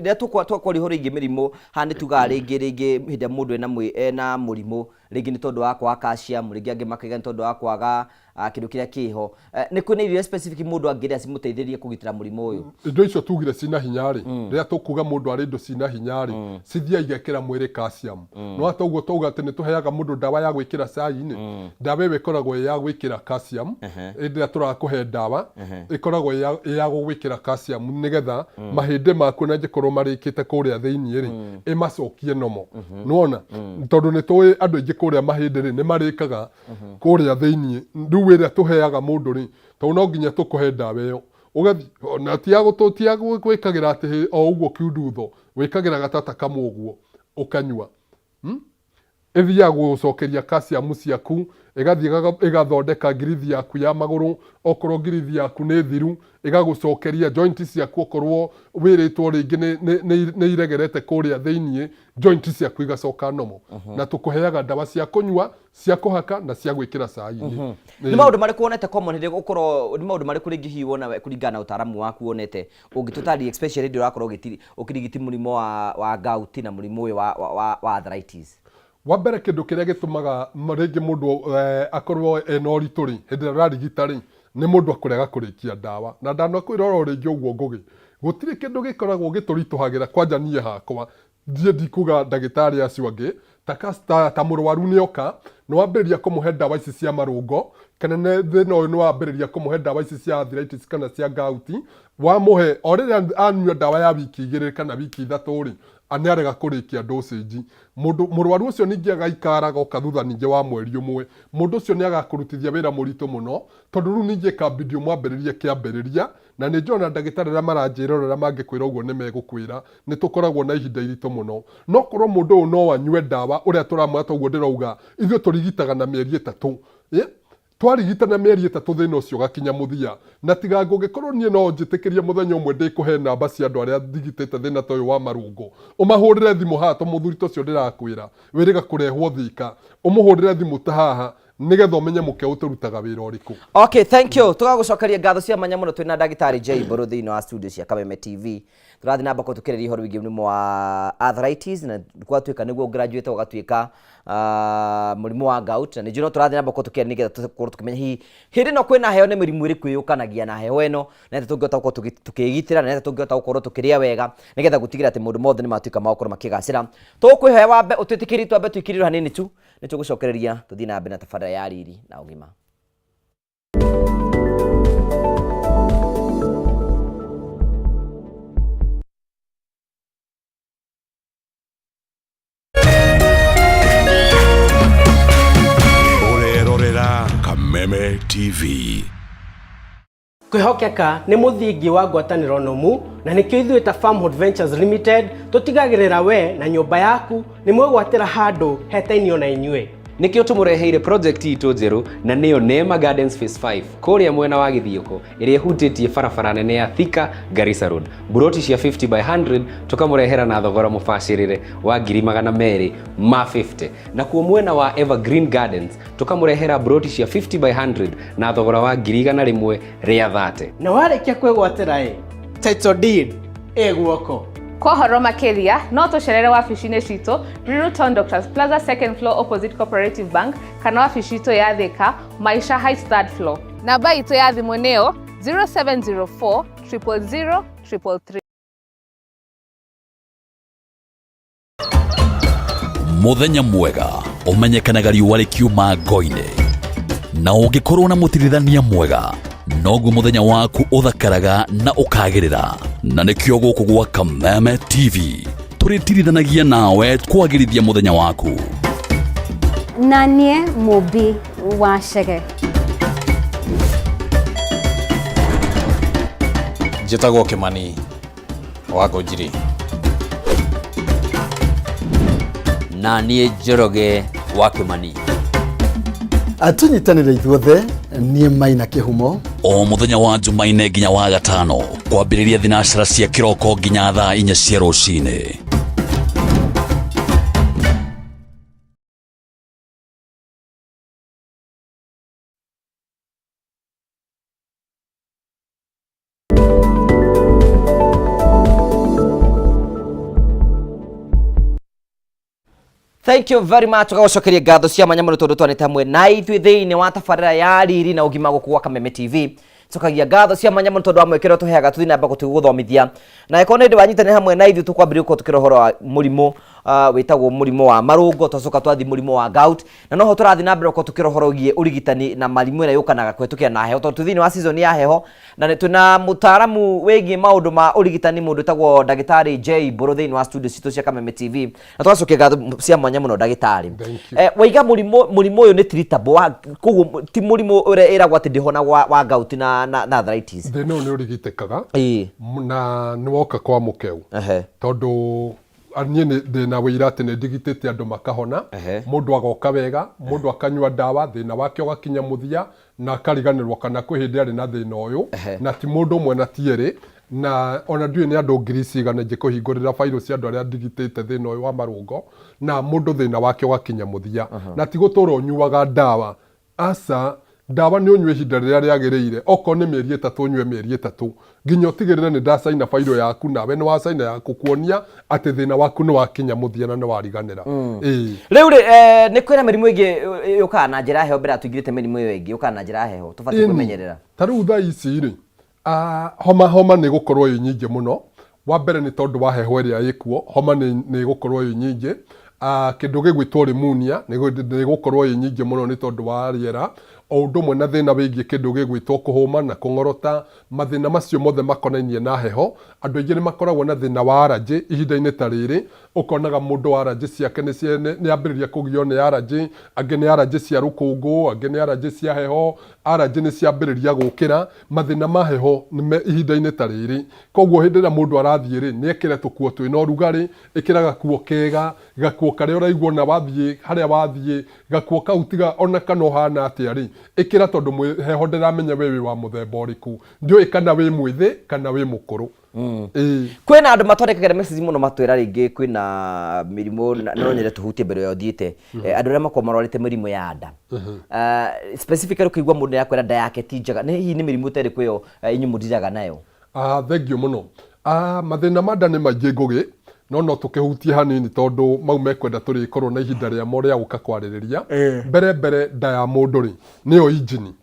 rĩrĩa tũkwaria ũhoro wĩgiĩ mĩrimũ, haha nĩ tugaga rĩngĩ rĩngĩ hĩndĩ ĩrĩa mũndũ ena mũrimũ, rĩngĩ nĩ tondũ wa kwaga calcium, rĩngĩ angĩ makaiga nĩ tondũ wa kwaga kĩndũ kĩrĩa kĩho. Nĩ kwĩna irio specific mũndũ angĩrĩa cimũteithĩrĩrie kũgitĩra mũrimũ ũyũ? Indo icio tugire cina hinya rĩ, rĩrĩa tũkuga mũndũ arĩ indo cina hinya rĩ, cithiaga igekĩra mwĩrĩ calcium. No hata ũguo twauga atĩ nĩ tũheaga mũndũ ndawa ya gwĩkĩra cai-inĩ, ndawa ĩyo ĩkoragwo ĩ ya gwĩkĩra calcium, hĩndĩ ĩrĩa tũrakũhe ndawa, ĩkoragwo ĩ ya gũgwĩkĩra calcium nĩgetha mahĩndĩ maku ona angĩkorwo marĩkĩte kũrĩa thĩiniĩ rĩ, ĩmacokie normal. Nĩwona? Tondũ nĩ tũĩ andũ aingĩ kũrĩa mahĩndĩ rĩ, nĩ marĩkaga kũrĩa thĩiniĩ. Rĩu ĩrĩa tũheaga mũndũ rĩ, tondũ no nginya tũkũhe ndawa ĩyo, ũgathiĩ na ti ya ti ya gwĩkagĩra atĩ o ũguo kiundutho, wĩkagĩra gatata kamwe ũguo ũkanyua. Ĩthiaga gũgũcokeria calcium ciaku, ĩgathiĩ ĩgathondeka ngirithi yaku ya magũrũ, okorwo ngirithi yaku nĩ thiru, ĩgagũcokeria joint ciaku okorwo wĩrĩtwo rĩngĩ nĩ iregerete kũrĩa thĩiniĩ, joint ciaku igacoka normal. Na tũkũheaga ndawa cia kũnyua, cia kũhaka na cia gwĩkĩra cai-inĩ. Nĩ maũndũ marĩkũ wonete common hĩndĩ ũkorwo nĩ maũndũ marĩkũ rĩngĩ hihi wona we kũringana na ũtaaramu waku wonete ũngĩtũtarĩria especially hĩndĩ ũrakorwo ũkĩrigiti mũrimũ wa gout na mũrimũ ũyũ wa arthritis? Wa mbere kĩndũ kĩrĩa gĩtũmaga rĩngĩ mũndũ akorwo ena ũritũ rĩ, hĩndĩ ĩrĩa ũrarigita rĩ, nĩ mũndũ kũrega kũrĩkia ndawa. Na ndanakwĩra oro rĩngĩ ũguo Ngũgĩ, gũtirĩ kĩndũ gĩkoragwo gĩtũritũhagĩra kwanja niĩ hakwa, Niĩ ndikuga ndagĩtarĩ acio angĩ, ta, ta mũrwaru nĩ oka, nĩ wambĩrĩria kũmũhe ndawa ici cia marũngo, kana nĩ thĩna ũyũ nĩ wambĩrĩria kũmũhe ndawa ici cia arthritis kana cia gout, wamũhe, o rĩrĩa anyua ndawa ya wiki igĩrĩ kana wiki ithatũ rĩ, nĩ arega kũrĩkia dosage. Mũndũ, mũrwaru ũcio ningĩ agaikara agoka thutha ningĩ wa mweri ũmwe. Mũndũ ũcio nĩ agakũrutithia wĩra mũritũ mũno, tondũ rĩu ningĩ ĩkambidi ũmwambĩrĩrie kĩambĩrĩria, Na nĩ njũĩ ona ndagĩtarĩ arĩa maranjĩrorera mangĩkwĩra ũguo nĩ megũkwĩra. Nĩ tũkoragwo na ihinda iritũ mũno. No korwo mũndũ ũyũ no anyue ndawa ũrĩa tũramwĩra toguo ndĩrauga, ithuĩ tũrigitaga na mĩeri ĩtatũ. Ĩ? Twarigita na mĩeri ĩtatũ thĩna ũcio ũgakinya mũthia. Na tiga ngũgĩkorwo niĩ no ũnjĩtĩkĩrie mũthenya ũmwe ndĩkũhe namba cia andũ arĩa ndigitĩte thĩna ta ũyũ wa marũngo. Ũmahũrĩre thimũ haha ta mũthuri ta ũcio ndĩrakwĩra, wĩrĩga kũrehwo Thika. Ũmũhũrĩre thimũ ta haha nĩgetha ũmenye mũkeũ tũrutaga wĩra ũrĩkũ. Okay, thank you. Tũgagũcokeria ngatho cia mwanya mũno twĩna ndagĩtarĩ Jay Mbũrũ thĩinĩ wa studio cia Kameme TV. Tũrathiĩ na mbere tũkĩrĩria ũhoro wĩgiĩ mũrimũ wa arthritis na gwatuĩka nĩguo graduate ũgatuĩka mũrimũ wa gout na nĩnjũĩ no tũrathiĩ na mbere tũkĩaria nĩgetha tũkorwo tũkĩmenya hihi hĩndĩ ĩno kwĩna heho nĩ mĩrimũ ĩrĩkũ yũkanagia na heho ĩno na nĩ atĩa tũngĩhota gũkorwo tũkĩĩgitĩra na nĩ atĩa tũngĩhota gũkorwo tũkĩrĩa wega nĩgetha gũtigĩrĩra atĩ maũndũ mothe nĩ matuĩka ma gũkorwo makĩgacĩra. Tũgũkwĩhoya wambe ũtwĩtĩkĩrie twambe tũikĩrĩrwo hanini tu Nĩ tũgũcokereria tũthiĩ na mbere na tabarĩra ya Riri na Ũgima. Ũrerorera Kameme TV. Kwĩhokeka nĩ mũthingi wa ngwatanĩro nũmu na nĩkĩo ithuĩ ta Farmhold Ventures Limited tũtigagĩrĩra we na nyũmba yaku nĩ mwegwatĩra handũ hetainio na inyuĩ. Nĩkĩo tũmũreheire project itũ njerũ na nĩyo Neema Gardens Phase 5 kũrĩa mwena wa Gĩthiũkũ ĩrĩa ĩhutĩtie barabara nene ya Thika Garissa Road. Mburoti cia 50 by 100 tũkamũrehera na thogora mũbacĩrĩre wa 250,000. Nakuo mwena wa Evergreen Gardens tũkamũrehera mburoti cia 50 by 100 na thogora wa 130,000. Na warĩkia kwĩgwatĩra ĩ, title deed ĩ guoko. Kwa ũhoro makĩria no tũcerere wabici-inĩ citũ Ruiru Town Doctors Plaza second floor opposite Cooperative Bank kana wabici itũ ya Thika Maisha Heights third floor. Namba itũ ya thimũ nĩyo 0704 000 333. Mũthenya mwega ũmenyekanaga riũa rĩkiuma ngo-inĩ, na ũngĩkorwo na mũtirithania mwega noguo mũthenya waku ũthakaraga na ũkagĩrĩra. Na nĩkĩo gũkũ gwa Kameme TV tũrĩtirithanagia nawe kwagĩrithia mũthenya waku. Na niĩ Mũmbi wa Chege. Njĩtagwo Kĩmani wa Ngũnjiri. Na niĩ Njoroge wa Kĩmani. Tũnyitanĩre ithuothe, niĩ Maina Kĩhumo. O mũthenya wa Jumaine nginya wa gatano kwambĩrĩria thinacara cia kĩroko nginya thaa inya cia rũcinĩ. Thank you very much tugagucokeria ngatho cia mwanya muno tondu twanite hamwe na ithuĩ thĩinĩ wa tabarĩra ya riri na ũgima gũkũ gwa Kameme TV. Cokagia ngatho cia mwanya muno tondu wa mweke ũrĩa tũheaga tũthiĩ na mbere gũthomithia na ĩkorwo nĩ hĩndĩ wanyitanĩra hamwe na ithuĩ tũkwambĩrĩria gũkorwo tũkĩra ũhoro wa mũrimũ wĩtagwo mũrimũ wa marũngo, twacoka twathiĩ mũrimũ wa gout, na noho tũrathiĩ na mbere gũkorwo tũkĩra ũhoro wĩgiĩ ũrigitani na mĩrimũ ĩrĩa yũkanaga kũhetũkĩra na heho, tondũ twĩ thĩinĩ wa season ya heho na nĩ twĩna mũtaaramu wĩgiĩ maũndũ ma ũrigitani mũndũ wĩtagwo ndagĩtarĩ J Mbũrũ thĩinĩ wa studio citũ cia Kameme TV, na tũgacokia ngatho cia mwanya mũno ndagĩtarĩ. Thank you. Waiga mũrimũ ũyũ nĩ treatable, koguo ti mũrimũ ũrĩa ĩragwo atĩ ndĩhonagwo wa gout na arthritis. Thĩna ũyũ nĩ ũrigitĩkaga na nĩ woka kwa mũkeu. Tondũ niĩ ndĩna wĩira atĩ nĩ ndigitĩte andũ makahona. Mũndũ agoka wega, mũndũ akanyua ndawa, thĩna wake ũgakinya mũthia na akariganĩrwo kana kwĩ hĩndĩ arĩ na thĩna ũyũ. Na ti mũndũ ũmwe na ti erĩ, na ona ndiũĩ nĩ andũ ngiri cigana ingĩkũhingũrĩra bairũ cia andũ arĩa ndigitĩte thĩna ũyũ wa marũngo, na mũndũ thĩna wake ũgakinya mũthia. Na ti gũtũra ũnyuaga ndawa. Aca, ndawa nĩ ũnyue ihinda rĩrĩa rĩagĩrĩire, okorwo nĩ mĩeri ĩtatũ ũnyue mĩeri ĩtatũ, nginya ũtigĩrĩre nĩ ndacaina bairũ yaku nawe nĩ wacaina yaku kuonia atĩ thĩna waku nĩ wakinya mũthia na nĩ wariganĩra. Ĩĩ. Rĩu rĩ, nĩ kwĩna mĩrimũ ĩngĩ yũkaga na njĩra ya heho mbere ya tũingĩrĩte mĩrimũ ĩyo ĩngĩ yũkaga na njĩra ya heho tũbatiĩ Ĩni. kwĩmenyerera. Ta rĩu thaa ici rĩ, homa homa nĩ ĩgũkorwo ĩ nyingĩ mũno. Wa mbere nĩ tondũ wa heho ĩrĩa ĩkuo, homa nĩ ĩgũkorwo ĩ nyingĩ. Kĩndũ gĩgwĩtwo pneumonia nĩ ĩgũkorwo ĩ nyingĩ mũno nĩ tondũ wa rĩera. O ũndũ ũmwe na thĩna wĩgiĩ kĩndũ gĩgwĩtwo kũhũma na kũng'orota, mathĩna macio mothe makonainie na heho. Andũ aingĩ nĩ makoragwo na thĩna wa allergy ihinda-inĩ ta rĩrĩ, ũkonaga mũndũ allergy ciake nĩ ambĩrĩria kũgio nĩ allergy, angĩ nĩ allergy cia rũkũngũ, angĩ nĩ allergy cia heho, allergy nĩ ciambĩrĩria gũkĩra, mathĩna ma heho nĩ me ihinda-inĩ ta rĩrĩ. Koguo hĩndĩ ĩrĩa mũndũ arathiĩ rĩ, nĩ ekĩre tũkuo twĩna ũrugarĩ, ĩkĩra gakuo kega, gakuo karĩa ũraigua ona wathiĩ harĩa wathiĩ, gakuo kau tiga ona kana ũhana atĩa rĩ, ĩkĩra tondũ heho ndĩramenya we wĩ wa mũthemba ũrĩkũ. Ndiũĩ kana wĩ mwĩthĩ kana wĩ mũkũrũ. Ĩĩ. Kwĩna andũ matwandĩkagĩra message mũno matwĩra rĩngĩ kwĩna mĩrimũ na no nyende tũhutie mbere ya ũthiĩte. Andũ arĩa makoragwo marwarĩte mĩrimũ ya nda. Specifically ũkĩigua mũndũ nĩarakwĩra nda yake ti njega, nĩ hihi nĩ mĩrimũ ta ĩrĩkũ ĩyo inyuĩ mũndiraga nayo? Thengiũ mũno. Mathĩna ma nda nĩ maingĩ Ngũgĩ, no no tũkĩhutie hanini tondũ mau mekwenda tũrĩkorwo na ihinda rĩamo rĩa gũka kwarĩrĩria. Mbere mbere nda ya mũndũ rĩ, nĩyo injini.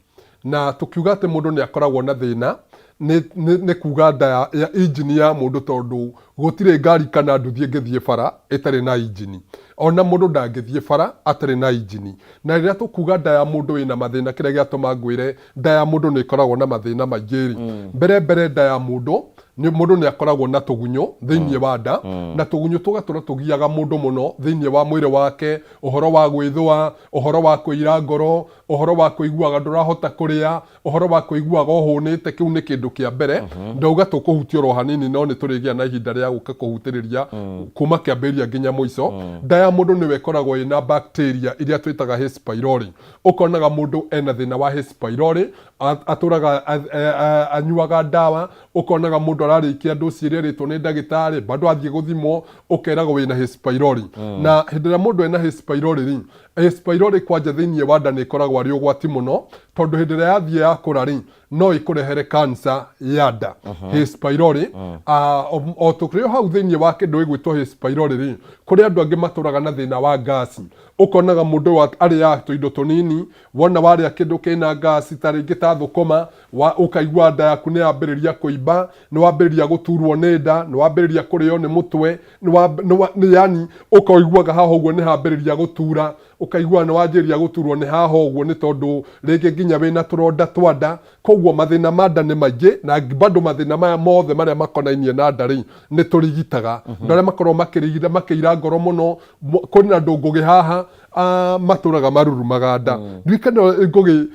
Na tũkiuga atĩ mũndũ nĩ akoragwo na thĩna, nĩ kuga nda ya injini ya mũndũ tondũ gũtirĩ ngari kana nduthi ĩngĩthiĩ bara ĩtarĩ na injini. Ona mũndũ ndangĩthiĩ bara atarĩ na injini. Na rĩrĩa tũkuga nda ya mũndũ ĩna mathĩna kĩrĩa gĩatũma ngwĩre nda ya mũndũ nĩ ĩkoragwo na mathĩna maingĩ rĩ, mbere mbere nda ya mũndũ, mũndũ nĩ akoragwo na tũgunyũ thĩinĩ wa nda, na tũgunyũ tũgatũra tũgiaga mũndũ mũno thĩinĩ wa mwĩrĩ wake, ũhoro wa gwĩthũa, ũhoro wa kũira ngoro, ũhoro wa kũiguaga ndũrahota kũrĩa, ũhoro wa kũiguaga ũhũnĩte, kĩu nĩ kĩndũ kĩa mbere. Ndauga tũkũhutia oro hanini no nĩ tũrĩgĩa na ihinda rĩa gũka kũhutĩrĩria kuma kĩambĩrĩria nginya mũico. Nda ya mũndũ nĩyo ĩkoragwo ĩna bacteria iria twĩtaga H pylori. Ũkonaga mũndũ ena thĩna wa H pylori, atũraga anyuaga ndawa, ũkonaga mũndũ ararĩkia ndoci ĩrĩa erĩtwo nĩ ndagĩtarĩ, bado athiĩ gũthimwo ũkeragwo wĩna H pylori. Na hĩndĩ ĩrĩa mũndũ ena H pylori rĩ, H pylori kwanja thĩinĩ wa nda nĩ ĩkoragwo arĩ ũgwati mũno, tondũ hĩndĩ ĩrĩa yathiĩ yakũra rĩ, no ĩkũrehere cancer ya nda. H pylori, o tũkĩrĩ o hau thĩinĩ wa kĩndũ gĩgwĩtwo H pylori rĩ, kũrĩ andũ angĩ matũraga na thĩna wa ngasi. Ũkonaga mũndũ ũyũ arĩaga tũindo tũnini, wona warĩa kĩndũ kĩna ngasi ta rĩngĩ ta thũkũma, ũkaigua nda yaku nĩ yambĩrĩria kũimba, nĩ wambĩrĩria gũturwo nĩ nda, nĩ wambĩrĩria kũrĩo nĩ mũtwe, yani ũkaiguaga haha ũguo nĩ hambĩrĩria gũtura, ũkaigua nĩ wanjĩrĩria gũturwo nĩ haha ũguo nĩ tondũ rĩngĩ nginya wĩna tũronda twa nda. Koguo mathĩna ma nda nĩ maingĩ, na bado mathĩna maya mothe marĩa makonainie na nda rĩ, nĩ tũrigitaga. Andũ arĩa makoragwo makĩira ngoro mũno, kwĩna andũ Ngũgĩ haha, matũraga marurumaga nda. Ndiũĩ kana Ngũgĩ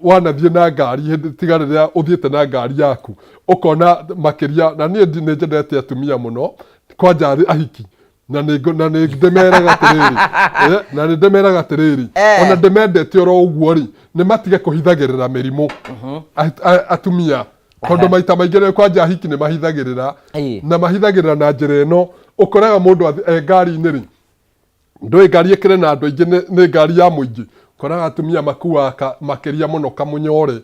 wanathiĩ na ngari hĩndĩ tiga rĩrĩa ũthiĩte na ngari yaku, ũkona makĩria, na niĩ nĩ nyendete atumia mũno, kwanja ahiki. Na nĩ na nĩ ndĩmeraga atĩrĩrĩ, na nĩ ndĩmeraga atĩrĩrĩ, ona ndĩmendete oro ũguo rĩ, nĩ matige kũhithagĩrĩra mĩrimũ atumia, tondũ maita maingĩ rĩ, kwanja ahiki nĩ mahithagĩrĩra. Na mahithagĩrĩra na njĩra ĩno, ũkoraga mũndũ e ngari-inĩ rĩ, ndũĩ ngari ĩkĩrĩ na andũ aingĩ, nĩ ngari ya mũingĩ, ũkoraga atumia makuaga makĩria mũno kamũnyore.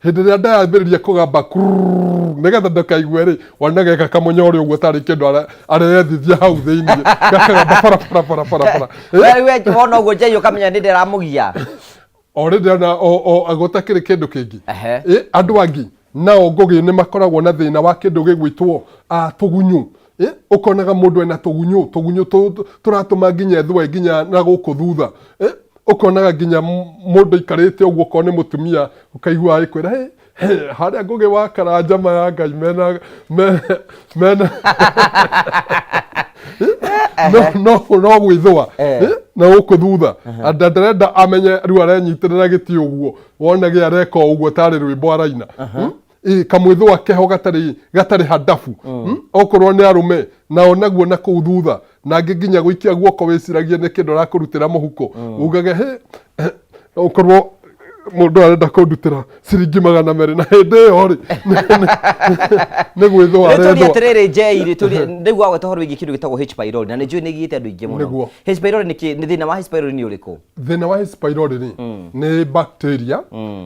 Hĩndĩ ĩrĩa ndayambĩrĩria kũgamba kurururu, nĩgetha ndũkaigue rĩ, wona geka kamũnyore ũguo tarĩ kĩndũ arethithia hau thĩinĩ, gakagamba bara bara bara bara bara. We wona ũguo Njei ũkamenya nĩ ndĩramũgia. O rĩndĩ ona o gũtakĩrĩ kĩndũ kĩngĩ. Andũ angĩ nao Ngũgĩ nĩ makoragwo na thĩna wa kĩndũ gĩgwĩtwo tũgunyũ. Ũkonaga mũndũ ena tũgunyũ, tũgunyũ tũratũma nginya ethũe nginya na gũkũ thutha. Ũkonaga nginya mũndũ aikarĩte ũguo, okorwo nĩ mũtumia, ũkaigua agĩkwĩra, "Hĩ, hĩ, harĩa Ngũgĩ wa Karanja ma ya Ngai mena mena no gwĩthũa na gũkũ thutha." Anda ndarenda amenye rĩu arenyitĩrĩra gĩtĩ ũguo, wonage areka o ũguo tarĩ rwĩmbo araina. Ĩ, kamwĩthũa keho gatarĩ hadabu. Okorwo nĩ arũme nao naguo na kũu thutha, na angĩ nginya gũikia guoko wĩciragie nĩ kĩndũ arakũrutĩra mũhuko, ugage hĩ, okorwo mũndũ arenda kũndutĩra ciringi 200, na hĩndĩ ĩyo rĩ nĩ gwĩthũa Rĩu tũrie arethũa. Atĩrĩrĩ Njei rĩ, tũrie rĩu wagweta ũhoro wĩgiĩ kĩndũ gĩtagwo H pylori, na nĩ njũĩ nĩ ĩgiĩte andũ aingĩ mũno. Nĩguo. H pylori nĩ kĩ? Nĩ thĩna wa H pylori nĩ ũrĩkũ? Thĩna wa H pylori rĩ, nĩ bacteria,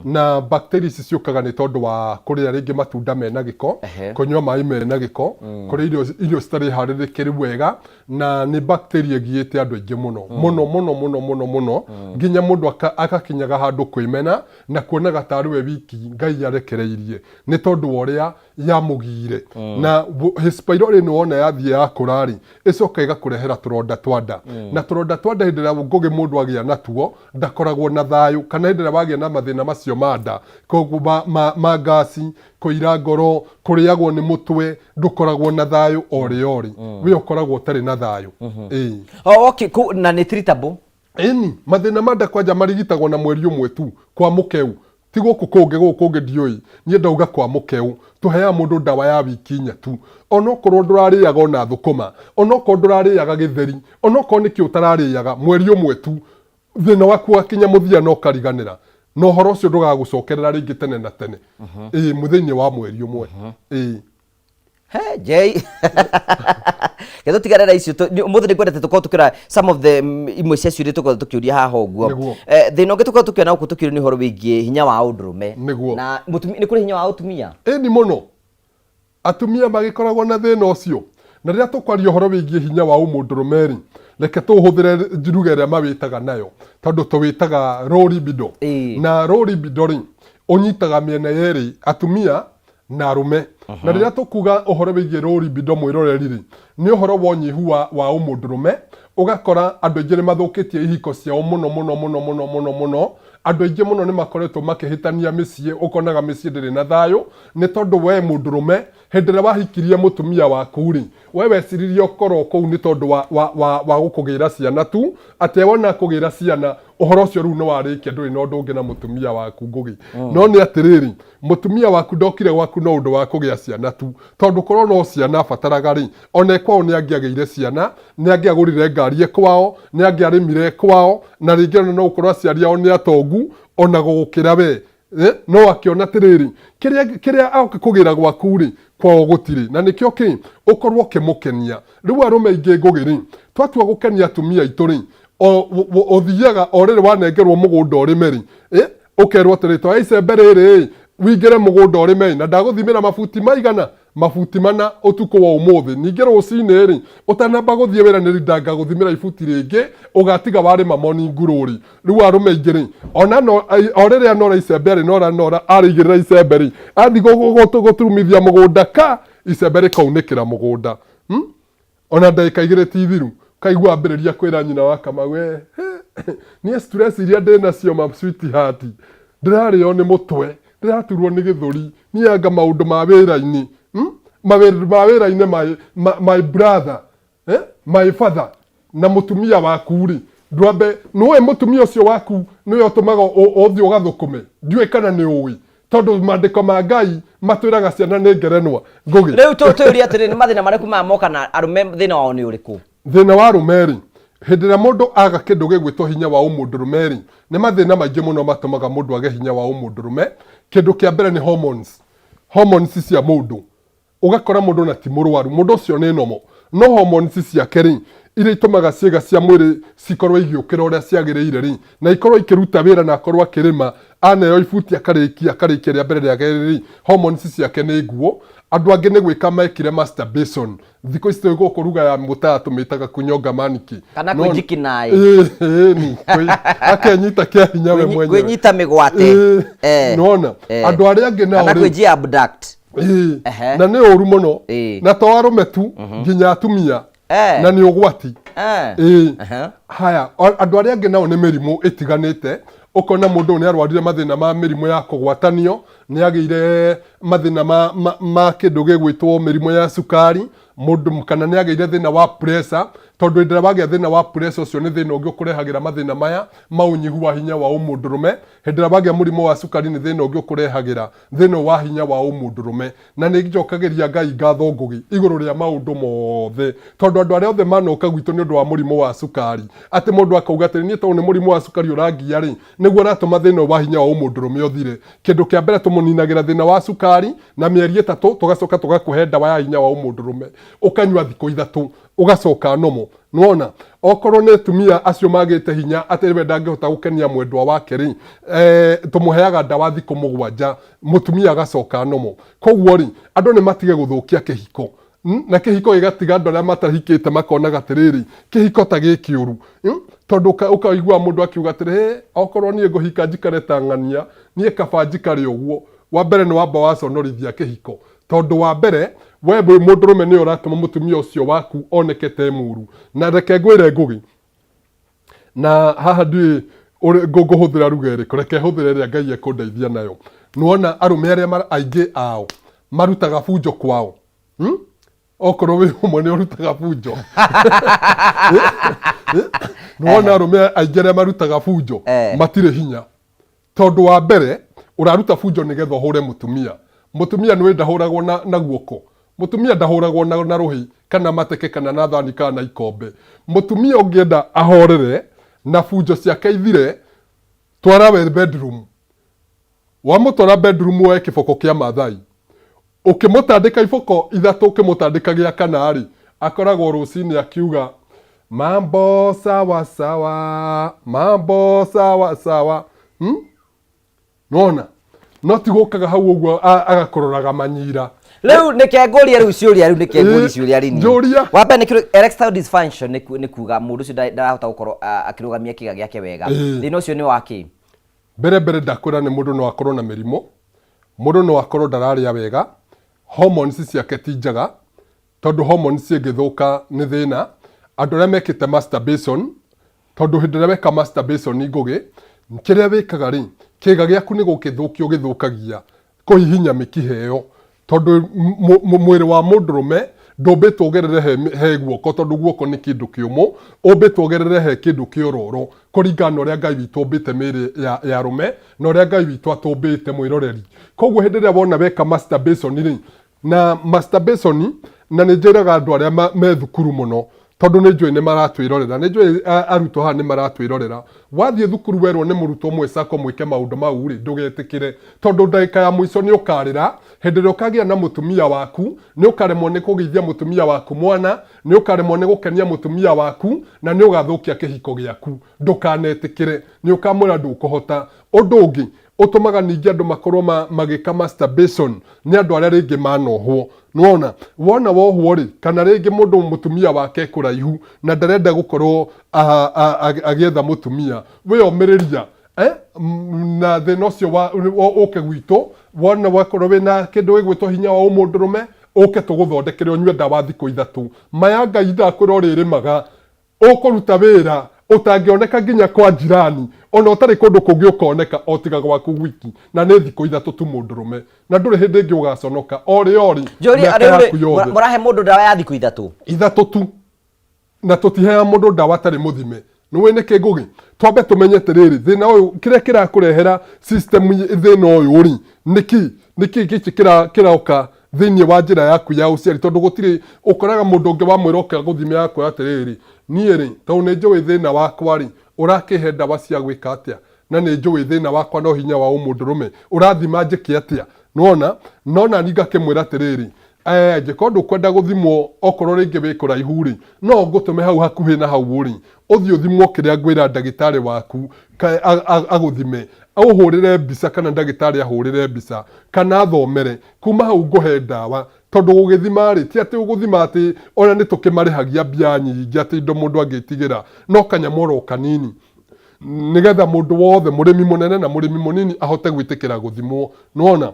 na bacteria ici ciũkaga nĩ tondũ wa kũrĩa rĩngĩ matunda mena gĩko, kũnyua maĩ mena gĩko, kũrĩa irio citarĩ harĩrĩkĩru wega, na nĩ bacteria ĩgiĩte andũ aingĩ mũno mũno mũno mũno mũno mũno, nginya mũndũ agakinyaga handũ kwĩmena na kuonaga tarĩ we wiki Ngai arekereirie nĩ tondũ wa ũrĩa yamũgiire. Na H pylori nĩ wona yathiĩ yakũra rĩ, ĩcoka ĩgakũrehera tũronda twa nda. Na tũronda twa nda, hĩndĩ ĩrĩa Ngũgĩ mũndũ agĩa natuo ndakoragwo na thayũ, kana hĩndĩ ĩrĩa wagĩa na mathĩna macio ma nda, koguo ma ngasi, kũira ngoro, kũrĩagwo nĩ mũtwe, ndũkoragwo na thayũ o rĩ o rĩ, we ũkoragwo ũtarĩ na thayũ. Ĩĩ. Oh, okay, na nĩ treatable? Ĩni, mathĩna ma nda kwanja marigitagwo na mweri ũmwe tu kwa mũkeu, ti gũkũ kũngĩ, gũkũ kũngĩ ndiũĩ, niĩ ndauga kwa mũkeu, tũheaga mũndũ ndawa ya wiki inya tu, onokorwo ndũrarĩaga ona thũkũma, onokorwo ndũrarĩaga gĩtheri, onokorwo nĩkĩ ũtararĩaga, mweri ũmwe tu, thĩna waku wakinya mũthia na ũkariganĩra, na ũhoro ũcio ndũgagũcokerera rĩngĩ tene na tene. Ĩĩ, thĩinĩ wa mweri ũmwe. Ĩĩ. He, Jay. Ke tũtigane na icio, ũmũthĩ nĩ ngwendete tũkorwo tũkĩra some of the imwe cia ciũria tũkorwo tũkĩũria haha ũguo. Nĩguo. Thĩna ũngĩ tũkorwo tũkĩona gũkũ tũkĩũrio nĩ ũhoro wĩgiĩ hinya wa ũndũrũme. Nĩguo. Na mũtumia, nĩ kũrĩ hinya wa ũtumia? Ĩni mũno. Atumia magĩkoragwo na thĩna ũcio. Na rĩrĩa tũkwaria ũhoro wĩgiĩ hinya wa ũmũndũrũme rĩ, reke tũũhũthĩre ruga ĩrĩa mawĩtaga nayo, tondũ tũwĩtaga low libido. Na low libido rĩ, ũnyitaga mĩena yerĩ, atumia na arũme. Na rĩrĩa tũkuga ũhoro wĩgiĩ low libido, mwĩroreri rĩ, nĩ ũhoro wa ũnyihu wa ũmũndũrũme, ũgakora andũ aingĩ nĩ mathũkĩtie ihiko ciao mũno mũno mũno mũno mũno mũno. Andũ aingĩ mũno nĩ makoretwo makĩhĩtania mĩciĩ, ũkonaga mĩciĩ ndĩrĩ na thayũ, nĩ tondũ we mũndũrũme hĩndĩ ĩrĩa wahikirie mũtumia waku rĩ, we weciririe ũkorwo kũu nĩ tondũ wa gũkũgĩra ciana tu, atĩ wona kũgĩra ciana ũhoro ũcio rĩu nĩ warĩkia, ndũrĩ na ũndũ ũngĩ na mũtumia waku Ngũgĩ. No nĩ atĩrĩrĩ, mũtumia waku ndokire gwaku no ũndũ wa kũgĩa ciana tu, tondũ korwo no ciana abataraga rĩ, ona e kwao nĩ angĩagĩire ciana, nĩ angĩagũrire ngari e kwao, nĩ angĩarĩmire e kwao, na rĩngĩ ona no gũkorwo aciari ao nĩ atongu ona gũgũkĩra we. No akĩona atĩrĩrĩ, kĩrĩa agoka kũgĩra gwaku rĩ, kwao gũtirĩ, na nĩkĩo kĩ ũkorwo ũkĩmũkenia. Rĩu arũme aingĩ Ngũgĩ rĩ, twatua gũkenia atumia aitũ rĩ, ũthiaga o rĩrĩ wanengerwo mũgũnda ũrĩme rĩ, ũkerwo atĩrĩ, toya icembe rĩrĩ ĩ, wĩingĩre mũgũnda ũrĩme ĩ, na ndagũthimĩra mabuti maigana, mabuti mana ũtukũ wa ũmũthĩ. Ningĩ rũcinĩ rĩ, ũtanamba gũthiĩ wĩra nĩ ndangagũthimĩra ibuti rĩngĩ, ũgatiga warĩma morning glory. Rĩu arũme aingĩ rĩ, ona no, o rĩrĩa anora icembe arĩnora nora, arĩigĩrĩra icembe rĩ, athiĩ gũturumithia mũgũnda ka, icembe rĩkaunĩkĩra mũgũnda. Ona ndagĩka igĩrĩ ti thiru, ũkaigua ambĩrĩria kwĩra nyina wa Kamau, "Eh, niĩ stress iria ndĩ nacio ma sweetheart, ndĩrarĩo nĩ mũtwe, ndĩraturwo nĩ gĩthũri, niĩ anga maũndũ ma wĩra-inĩ, Mawĩra ma wĩra-inĩ my brother, my father, na mũtumia waku rĩ, ndwambe, nĩũĩ mũtumia ũcio waku nĩwe ũtũmaga ũthiĩ ũgathũkũme? Ndiũĩ kana nĩ ũĩ, tondũ maandĩko ma Ngai matwĩraga ciana nĩ ngerenwa, Ngũgĩ. Rĩu tũyũrie atĩrĩrĩ, nĩ mathĩna marĩkũ maya moka na arũme, thĩna wao nĩ ũrĩkũ? Thĩna wa arũme-rĩ, hĩndĩ ĩrĩa mũndũ aga kĩndũ gĩgwĩtwo hinya wa ũmũndũrũme-rĩ, nĩ mathĩna maingĩ mũno matũmaga mũndũ age hinya wa ũmũndũrũme. Kĩndũ kĩa mbere nĩ hormones, hormones cia mũndũ. Ũgakora mũndũ ona ti mũrwaru, mũndũ ũcio nĩ normal, no hormones ciake rĩ, iria itũmaga ciĩga cia mwĩrĩ cikorwo igĩũkĩra ũrĩa ciagĩrĩire rĩ, na ikorwo ikĩruta wĩra na akorwo akĩrĩma, aneo ibuti akarĩkia, akarĩkia rĩa mbere rĩa kerĩ rĩ, hormones ciake nĩ nguũ. Andũ angĩ nĩ gwĩka mekire masturbation. Thikũ ici twĩ gũkũ ruga ya mũtaa tũmĩtaga kunyonga maniki. Kana No- kwĩnjikinaĩ. Ĩĩ, ĩĩ, ni, akenyita kĩa hinya we mwenyewe. Kwĩnyita mĩgwate. Ĩĩ, Eh. nĩwona? Eh. Andũ arĩa angĩ nao Kana rĩ, kwĩnji abduct. Ĩĩ, Ehe. na nĩ ũru mũno Ĩĩ. na to arũme tu nginya atumia Eh. na nĩ ũgwati Eh. Ĩĩ. Ehe. Haya, andũ arĩa angĩ nao nĩ mĩrimũ ĩtiganĩte. Ũkona mũndũ ũyũ nĩ arwarire mathĩna ma mĩrimũ ya kũgwatanio, nĩ agĩire mathĩna ma kĩndũ gĩgwĩtwo mĩrimũ ya cukari, mũndũ kana nĩ agĩire thĩna wa pressure, tondũ hĩndĩ ĩrĩa wagĩa thĩna wa pressure ũcio nĩ thĩna ũngĩ ũkũrehagĩra mathĩna maya ma ũnyihu wa hinya wa ũmũndũrũme. Hĩndĩ ĩrĩa wagĩa mũrimũ wa cukari nĩ thĩna ũngĩ ũkũrehagĩra thĩna ũyũ wa hinya wa ũmũndũrũme. Na nĩ njokagĩria Ngai ngatho Ngũgĩ igũrũ rĩa maũndũ mothe, tondũ andũ arĩa othe manoka gwitũ nĩ ũndũ wa mũrimũ wa cukari, atĩ mũndũ akauga atĩrĩ, niĩ tondũ nĩ mũrimũ wa cukari ũrangia rĩ, nĩguo ũratũma thĩna ũyũ wa hinya wa ũmũndũrũme ũthire. Kĩndũ kĩa mbere tũmũninagĩra thĩna wa cukari na mĩeri ĩtatũ, tũgacoka tũgakũhe ndawa ya hinya wa ũmũndũrũme, ũkanyua thikũ ithatũ, ũgacoka normal. Nĩwona? Okorwo nĩ atumia acio magĩte hinya atĩ we ndangĩhota gũkenia mwendwa wake rĩ, tũmũheaga ndawa thikũ mũgwanja, mũtumia agacoka normal. Koguo rĩ, andũ nĩ matige gũthũkia kĩhiko. Na kĩhiko gĩgatiga andũ arĩa matahikĩte makonaga atĩrĩrĩ, kĩhiko ta gĩ kĩũru. Tondũ ũkaigua mũndũ akiuga atĩrĩ, hĩ, okorwo niĩ ngũhika njikare ta ng'ania, niĩ kaba njikare ũguo. Wa mbere nĩ wamba waconorithia kĩhiko. Tondũ wa mbere, we wĩ mũndũrũme nĩwe ũratũma mũtumia ũcio waku oneke ta e mũru. Na reke ngwĩre Ngũgĩ, na haha ndiũĩ ngũhũthĩra ruga ĩrĩkũ, reke hũthĩre ĩrĩa Ngai ekũndeithia nayo. Nĩwona arũme arĩa aingĩ ao marutaga bunjo kwao. Okorwo wĩ ũmwe nĩ ũrutaga bunjo. Nĩwona arũme aingĩ arĩa marutaga bunjo matirĩ hinya. Tondũ wa mbere, ũraruta bunjo nĩgetha ũhũre mũtumia. Mũtumia nĩũĩ ndahũragwo na guoko. Mũtumia ndahũragwo na rũhĩ kana mateke kana na thani kana na ikombe. Mũtumia ũngĩenda ahorere na bunjo ciake ithire, twara we bedroom. Wamũtwara bedroom woe kĩboko kĩa Mathai. Ũkĩmũtandĩka iboko ithatũ ũkĩmũtandĩka gĩa kana-rĩ, akoragwo rũcinĩ akiuga mambo sawa sawa, mambo sawa sawa. Nĩwona? No ti gũkaga hau ũguo agakũroraga manyira. Rĩu nĩke ngũrie rĩu ciũria rĩu nĩke ngũrie ciũria rini. Njũria. Wa mbere nĩ erectile dysfunction nĩ kuga mũndũ ũcio ndarahota gũkorwo akĩrũgamia kĩga gĩake wega. Thĩna ũcio nĩ wa kĩ? Mbere mbere ndakwĩra nĩ mũndũ no akorwo na mĩrimũ, mũndũ no akorwo ndararĩa wega, hormones ciake ti njega, tondũ hormones cingĩthũka nĩ thĩna. Andũ arĩa mekĩte masturbation, tondũ hĩndĩ ĩrĩa weka masturbation Ngũgĩ, kĩrĩa wĩkaga rĩ, kĩga gĩaku nĩ gũkĩthũkia ũgĩthũkagia kũhihinya mĩkiha ĩyo, tondũ mwĩrĩ wa mũndũrũme ndũmbĩtwo ũgerere he guoko, tondũ guoko nĩ kĩndũ kĩũmũ, ũmbĩtwo ũgerere he kĩndũ kĩororo, kũringana na ũrĩa Ngai witũ ombĩte mĩĩrĩ ya arũme, na ũrĩa Ngai witũ atũmbĩte mwĩroreri. Koguo hĩndĩ ĩrĩa wona weka masturbation rĩ, na masturbation, na nĩ njĩraga andũ arĩa me thukuru mũno, tondũ nĩ njũĩ nĩ maratwĩrorera, nĩ njũĩ arutwo haha nĩ maratwĩrorera. Wathiĩ thukuru werwo nĩ mũrutwo mwĩ sacco mwĩke maũndũ mau rĩ, ndũgetĩkĩre. Tondũ ndagĩka ya mũico nĩ ũkarĩra, hĩndĩ ĩrĩa ũkagĩa na mũtumia waku, nĩ ũkaremwo nĩ kũgĩithia mũtumia waku mwana, nĩ ũkaremwo nĩ gũkenia mũtumia waku, na nĩ ũgathũkia kĩhiko gĩaku. Ndũkanetĩkĩre, nĩ ũkamwĩra ndũkũhota. Ũndũ ũngĩ, ũtũmaga ningĩ andũ makorwo magĩka masturbation nĩ andũ arĩa rĩngĩ manohwo. Nĩwona? Wona wohwo rĩ, kana rĩngĩ mũndũ mũtumia wake e kũraihu na ndarenda gũkorwo agĩetha mũtumia, we ũmĩrĩria na thĩna ũcio ũke gwitũ, wona wakorwo wĩna kĩndũ gĩgwĩtwo hinya wa ũmũndũrũme, ũke tũgũthondekere ũnyue ndawa thikũ ithatũ. Ma ya Ngai ndakwĩra ũrĩrĩmaga Ũkũruta wĩra ũtangĩoneka nginya kwa njirani, ona ũtarĩ kũndũ kũngĩ ũkoneka o tiga gwaku gwiki, na nĩ thikũ ithatũ tu mũndũrũme, na ndũrĩ hĩndĩ ĩngĩ ũgaconoka o rĩ o rĩ Njũrie, mĩaka rĩu rĩ, yaku yothe. mũrahe mũndũ ndawa ya thikũ ithatũ? Ithatũ tu. Na tũtiheaga mũndũ ndawa atarĩ mũthime. Nĩũĩ nĩkĩ Ngũgĩ? Twambe tũmenye atĩrĩrĩ, thĩna ũyũ, kĩrĩa kĩrakũrehera system thĩna ũyũ rĩ, nĩkĩ? Nĩkĩ gĩkĩ kĩroka Thĩinĩ wa njĩra yaku ya ũciari, tondũ gũtirĩ ũkoraga mũndũ ũngĩ wamwĩra oke agũthime akwĩra atĩrĩrĩ, niĩ rĩ, tondũ nĩ njũĩ thĩna wakwa rĩ, ũrakĩhe ndawa cia gwĩka atĩa? Na nĩ njũĩ thĩna wakwa no hinya wa ũmũndũrũme, ũrathima njĩke atĩa? Nĩwona? No nani ngakĩmwĩra atĩrĩrĩ, eh, angĩkorwo ndũkwenda gũthimwo okorwo rĩngĩ wĩ kũraihu rĩ, no ngũtũme hau hakuhĩ na hau ũrĩ, ũthiĩ ũthimwo kĩrĩa ngwĩra ndagĩtarĩ waku agũthime, ũhũrĩre mbica kana ndagĩtarĩ ahũrĩre mbica kana athomere, kuma hau ngũhe ndawa. Tondũ gũgĩthima rĩ, ti atĩ ũgũthima atĩ ona nĩ tũkĩmarĩhagia mbia nyingĩ atĩ indo mũndũ angĩtigĩra, no kanyamũ oro kanini. Nĩgetha mũndũ wothe, mũrĩmi mũnene na mũrĩmi mũnini ahote gwĩtĩkĩra gũthimwo. Nĩwona?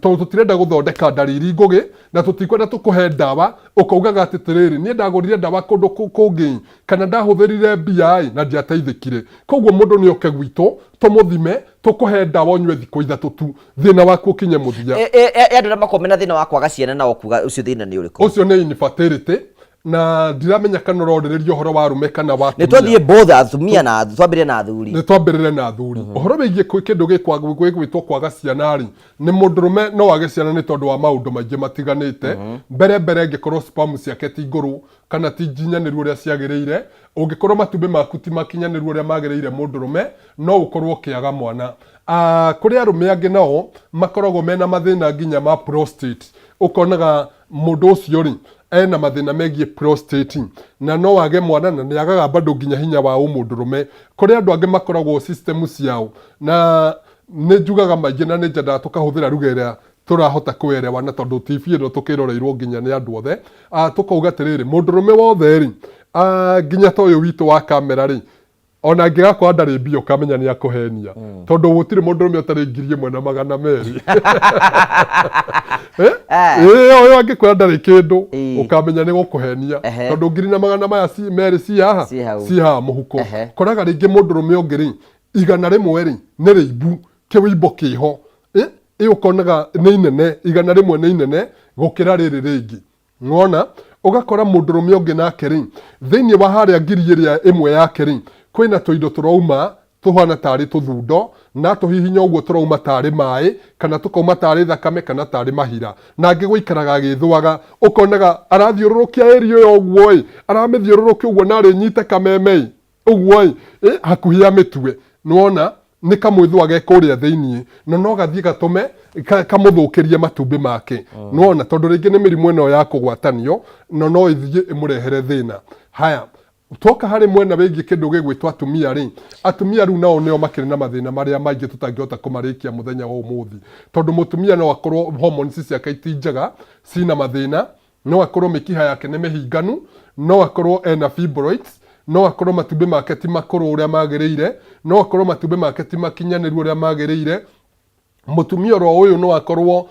Tondũ tũtirenda gũthondeka ndariri ngũgĩ, na tũtikwenda tũkũhe ndawa, ũkaugaga atĩ tĩrĩrĩ, niĩ ndagũrire ndawa kũndũ kũngĩ, kana ndahũthĩrire mbia ĩ, na ndiateithĩkire. Koguo mũndũ nĩ oke gwitũ, tũmũthime, tũkũhe ndawa ũnyue thikũ ithatũ tu, thĩna waku ũkinye mũthia. Andũ arĩa makoragwo mena thĩna wa kwaga ciana nao kuga ũcio thĩna nĩ ũrĩkũ? Ũcio nĩ infertility, na ndiramenya kana ũrorĩrĩria ũhoro wa arũme kana wa Nĩ twathiĩ both atumia na twambĩrĩre na athuri. Nĩ twambĩrĩre na athuri. Ũhoro wĩgiĩ kĩndũ gĩgwĩtwo kwaga ciana rĩ, nĩ mũndũrũme no age ciana nĩ tondũ wa maũndũ maingĩ matiganĩte. Mbere mbere angĩkorwo sperm ciake ti ngũrũ kana ti nginyanĩru ũrĩa ciagĩrĩire, ũngĩkorwo matumbĩ maku ti makinyanĩru ũrĩa magĩrĩire mũndũrũme, no ũkorwo ũkĩaga mwana. Kũrĩ arũme angĩ nao makoragwo mena mathĩna nginya ma prostate, ũkonaga mũndũ ũcio rĩ ena mathĩna megiĩ prostate na no age mwana na nĩ agaga bado nginya hinya wa ũmũndũrũme. Kũrĩ andũ angĩ makoragwo system ciao, na nĩ njugaga maingĩ na nĩ nyendaga tũkahũthĩra lugha ĩrĩa tũrahota kũerewa, na tondũ TV ĩno tũkĩroreirwo nginya nĩ andũ othe, tũkauga atĩrĩrĩ, mũndũrũme wothe rĩ, nginya ta ũyũ witũ wa kamera rĩ, ona angĩgakora ndarĩ mbia ũkamenya nĩ akũhenia, tondũ gũtirĩ mũndũrũme ũtarĩ 1200. Eh? Ĩĩ, ũyũ angĩkwĩra ndarĩ kĩndũ, ũkamenya nĩ gũkũhenia, tondũ ngiri na magana maya merĩ ci haha, Ci hau. ci haha mũhuko. Koraga rĩngĩ mũndũrũme ũngĩ rĩ, 100 rĩ nĩ rĩimbu, kĩwimbo kĩho. Ĩ, ĩ ũkonaga nĩ inene, 100 nĩ inene gũkĩra rĩrĩ rĩngĩ. Nĩwona? Ũgakora mũndũrũme ũngĩ nake rĩ, thĩinĩ wa harĩa ngiri ĩrĩa ĩmwe yake rĩ, kwĩna tũindo tũrauma tũhana tarĩ tũthundo, na tũhihinya ũguo tũrauma tarĩ maĩ, kana tũkauma tarĩ thakame, kana tarĩ mahira. Na angĩ gũikaraga agĩthũaga. Ũkonaga arathiũrũrũkia area ĩyo ũguo ĩ, aramĩthiũrũrũkia ũguo narĩ nyite kameme ĩ. Ũguo ĩ, ĩ hakuhĩ amĩtue. Nĩwona, nĩ kamwĩthũa ge kũrĩa thĩiniĩ, na no gathiĩ gatũme kamũthũkĩrie matumbĩ make. Nĩwona, tondũ rĩngĩ nĩ mĩrimũ ĩno ya kũgwatanio, na no ĩthiĩ ĩmũrehere thĩna. Haya, twoka harĩ mwena wĩgiĩ kĩndũ gĩgwĩtwo atumia rĩ, atumia rĩu nao nĩo makĩrĩ na mathĩna marĩa maingĩ tũtangĩhota kũmarĩkia mũthenya wa ũmũthĩ. Tondũ mũtumia no akorwo hormones ciake ti njega, cina mathĩna, No akorwo mĩkiha yake nĩ mĩhinganu, no akorwo ena fibroids, no akorwo matumbĩ make ti makũrũ ũrĩa magĩrĩire, no akorwo matumbĩ make ti makinyanĩru ũrĩa magĩrĩire. Mũtumia oro ũyũ no akorwo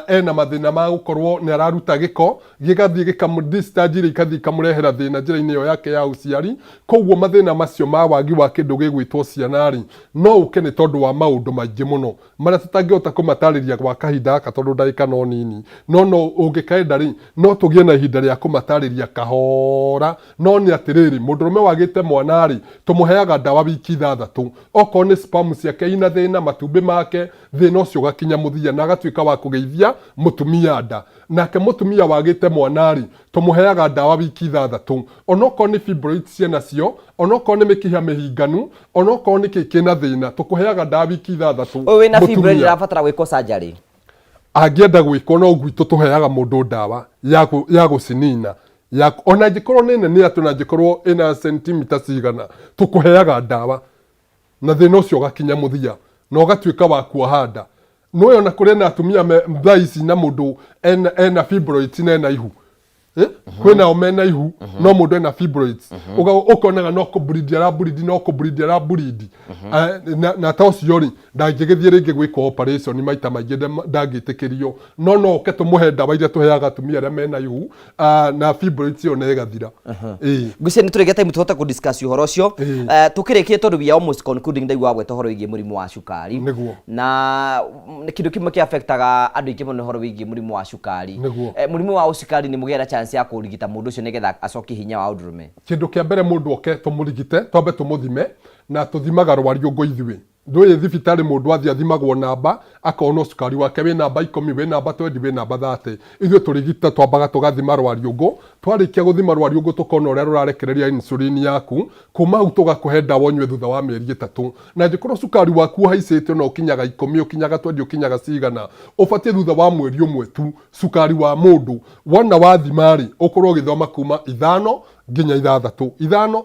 ena mathĩna ma gũkorwo nĩ araruta gĩko, gĩgathiĩ gĩkamũ discharge iria ikathiĩ ikamũrehera thĩna njĩra-inĩ ĩyo yake ya ũciari. Koguo mathĩna macio ma wagi wa kĩndũ gĩgwĩtwo ciana rĩ, no ũke nĩ tondũ wa maũndũ maingĩ mũno marĩa tũtangĩhota kũmatarĩria gwa kahinda gaka tondũ ndagĩka no nini. No no ũngĩkenda rĩ, no tũgĩe na ihinda rĩa kũmatarĩria kahora. No nĩ atĩrĩrĩ, mũndũrũme wagĩte mwana rĩ, tũmũheaga ndawa wiki ithathatũ. Okorwo nĩ sperm ciake ina thĩna, matumbĩ make, thĩna ũcio ũgakinya mũthia na agatuĩka wa kũgĩithia mũtumia nda. Nake mũtumia wagĩte mwana rĩ, tũmũheaga ndawa wiki ithathatũ. Onokorwo nĩ fibroids enacio, onokorwo nĩ mĩkiha mĩhinganu, onokorwo nĩ kĩ kĩna thĩna, tũkũheaga ndawa wiki ithathatũ. Ũyũ wĩna fibroid Mũtumia arabatara gwĩkwo surgery. Angĩenda gwĩkwo no gwitũ tũheaga mũndũ ndawa ya gũcinina. Ya, ona angĩkorwo nĩ nene atĩ, ona angĩkorwo ĩna sentimita cigana, tũkũheaga ndawa na thĩna ũcio ũgakinya mũthia na ũgatuĩka wa kuoha nda. Nĩũĩ ona kũrĩ na atumia me thaa ici na mũndũ ena fibroids na ena ihu. Eh? Kwĩ nao mena ihu no mũndũ ena fibroids. Ũkonaga no kũburidi araburidi, no kũburidi araburidi. Na ta ũcio rĩ, ndangĩgĩthiĩ rĩngĩ gwĩkwo operation maita maingĩ, ndangĩtĩkĩrio, no no ũke tũmũhe ndawa iria tũheaga atumia arĩa mena ihu, na fibroids ĩyo na ĩgathira. Ĩĩ. Ngwĩciria nĩ tũrĩgĩa time tũhote kũ discuss ũhoro ũcio. Tũkĩrĩkie, tondũ we are almost concluding, ndaigua wagweta ũhoro wĩgiĩ mũrimũ wa cukari. Na kĩndũ kĩmwe kĩ affectaga andũ aingĩ mũno nĩ ũhoro wĩgiĩ mũrimũ wa cukari. Mũrimũ wa cukari nĩ mũgĩaga na chance ya kũrigita mũndũ ũcio nĩgetha acokie hinya wa ũndũrũme? Kĩndũ kĩa mbere, mũndũ oke tũmũrigite, twambe tũmũthime, na tũthimaga rwariũngũ ithuĩ. Ndũĩ thibitarĩ mũndũ athiĩ athimagwo namba, akonwo cukari wake wĩ namba ikũmi, wĩ namba twendi, wĩ namba thate. Ithuĩ tũrigita twambaga tũgathima rwariũngũ, twarĩkia gũthima rwariũngũ tũkona ũrĩa rũrarekereria insulin yaku, kuma hau tũgakũhe ndawa ũnyue thutha wa mĩeri ĩtatũ. Na angĩkorwo cukari waku ũhaicĩte ona ũkinyaga ikũmi, ũkinyaga twendi, ũkinyaga cigana, ũbatiĩ thutha wa mweri ũmwe tu, cukari wa mũndũ wona wathima-rĩ, ũkorwo ũgĩthoma kuma ithano nginya ithathatũ. Ithano,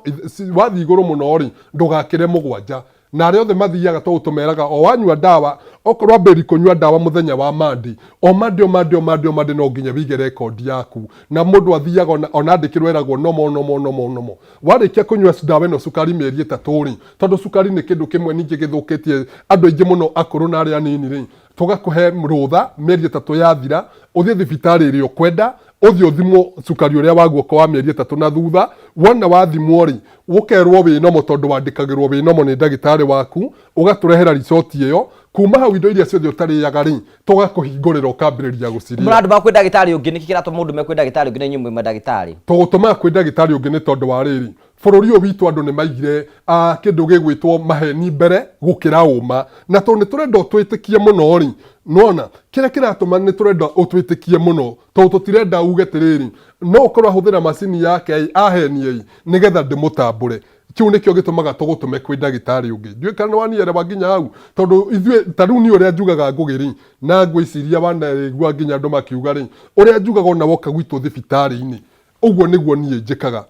wathiĩ igũrũ mũno-rĩ, ndũgakĩre mũgwanja. Na arĩa othe mathiaga tondũ tũmeraga o wanyua ndawa, okorwo ambĩrĩria kũnyua ndawa mũthenya wa Monday, o Monday o Monday o Monday o Monday no nginya wĩige rekondi yaku. Na mũndũ athiaga ona ona andĩkĩrwo eragwo nomo nomo nomo nomo. Warĩkia kũnyua ndawa ĩno cukari mĩeri ĩtatũ rĩ, tondũ cukari nĩ kĩndũ kĩmwe ningĩ gĩthũkĩtie andũ aingĩ mũno akũrũ na arĩa anini rĩ, tũgakũhe rũtha mĩeri ĩtatũ yathira, ũthiĩ thibitarĩ ĩrĩa ũkwenda, ũthiĩ ũthimwo cukari ũrĩa wa guoko wa mĩeri ĩtatũ na thutha. Wona wathimwo rĩ, ũkerwo wĩ nomo tondũ wandĩkagĩrwo wĩ nomo nĩ ndagĩtarĩ waku, ũgatũrehera ricoti ĩyo. Kuma hau indo iria ciothe ũtarĩaga rĩ, tũgakũhingũrĩra ũkambĩrĩria gũcirĩa. Mũrandũma kwĩ ndagĩtarĩ ũngĩ, nĩkĩ kĩratũma mũndũme kwĩ ndagĩtarĩ ũngĩ na inyuĩ mwĩ mandagĩtarĩ? Tũgũtũmaga kwĩ ndagĩtarĩ ũngĩ nĩ tondũ wa rĩrĩ, bũrũri ũyũ witũ andũ nĩ maigire kĩndũ gĩgwĩtwo maheni mbere gũkĩra ũma, na tondũ nĩ tũrenda ũtwĩtĩkie mũno rĩ, nĩwona kĩrĩa kĩratũma nĩ tũrenda ũtwĩtĩkie mũno tondũ tũtirenda uge atĩrĩrĩ, no ũkorwo ahũthĩra macini yake ĩ ahenie ĩ nĩgetha ndĩmũtambũre. Kĩu nĩkĩo gĩtũmaga tũgũtũme kwĩ ndagĩtarĩ ũngĩ. Ndiũĩ kana nĩwanielewa nginya hau, tondũ ithuĩ ta rĩu niĩ ũrĩa njugaga Ngũgĩ rĩ, na ngwĩciria wanaigua nginya andũ makiuga rĩ, ũrĩa njugaga ona woka gwitũ thibitarĩ-inĩ, ũguo nĩguo niĩ njĩkaga.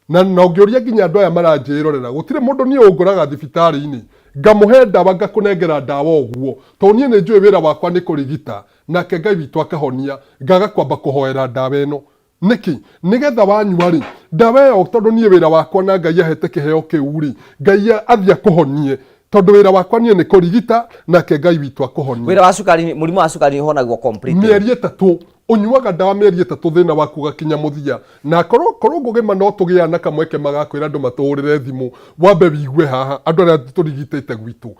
Na na ũngĩũria nginya andũ aya maranjĩrorera, gũtirĩ mũndũ niĩ ũngoraga thibitarĩ-inĩ, ngamũhe ndawa ngakũnengera ndawa ũguo, tondũ niĩ nĩ njũĩ wĩra wakwa nĩ kũrigita, nake Ngai witũ akahonia, ngaga kwamba kũhoera ndawa ĩno. Nĩkĩ? Nĩgetha wanyua rĩ, ndawa ĩyo tondũ niĩ wĩra wakwa na Ngai ahete kĩheo kĩu rĩ, Ngai athiĩ akũhonie, tondũ wĩra wakwa niĩ nĩ kũrigita, nake Ngai witũ akũhonie. Wĩra wa cukari, mũrimũ wa cukari nĩ ũhonagwo completely. Mĩeri ĩtatũ ũnyuaga ndawa mĩeri ĩtatũ thĩna waku ũgakinya mũthia na korwo korwo ngũgĩma no tũgĩa na kamweke magakwĩra andũ matũhũrĩre thimũ wambe wigue haha andũ arĩa tũrigitĩte gwitũ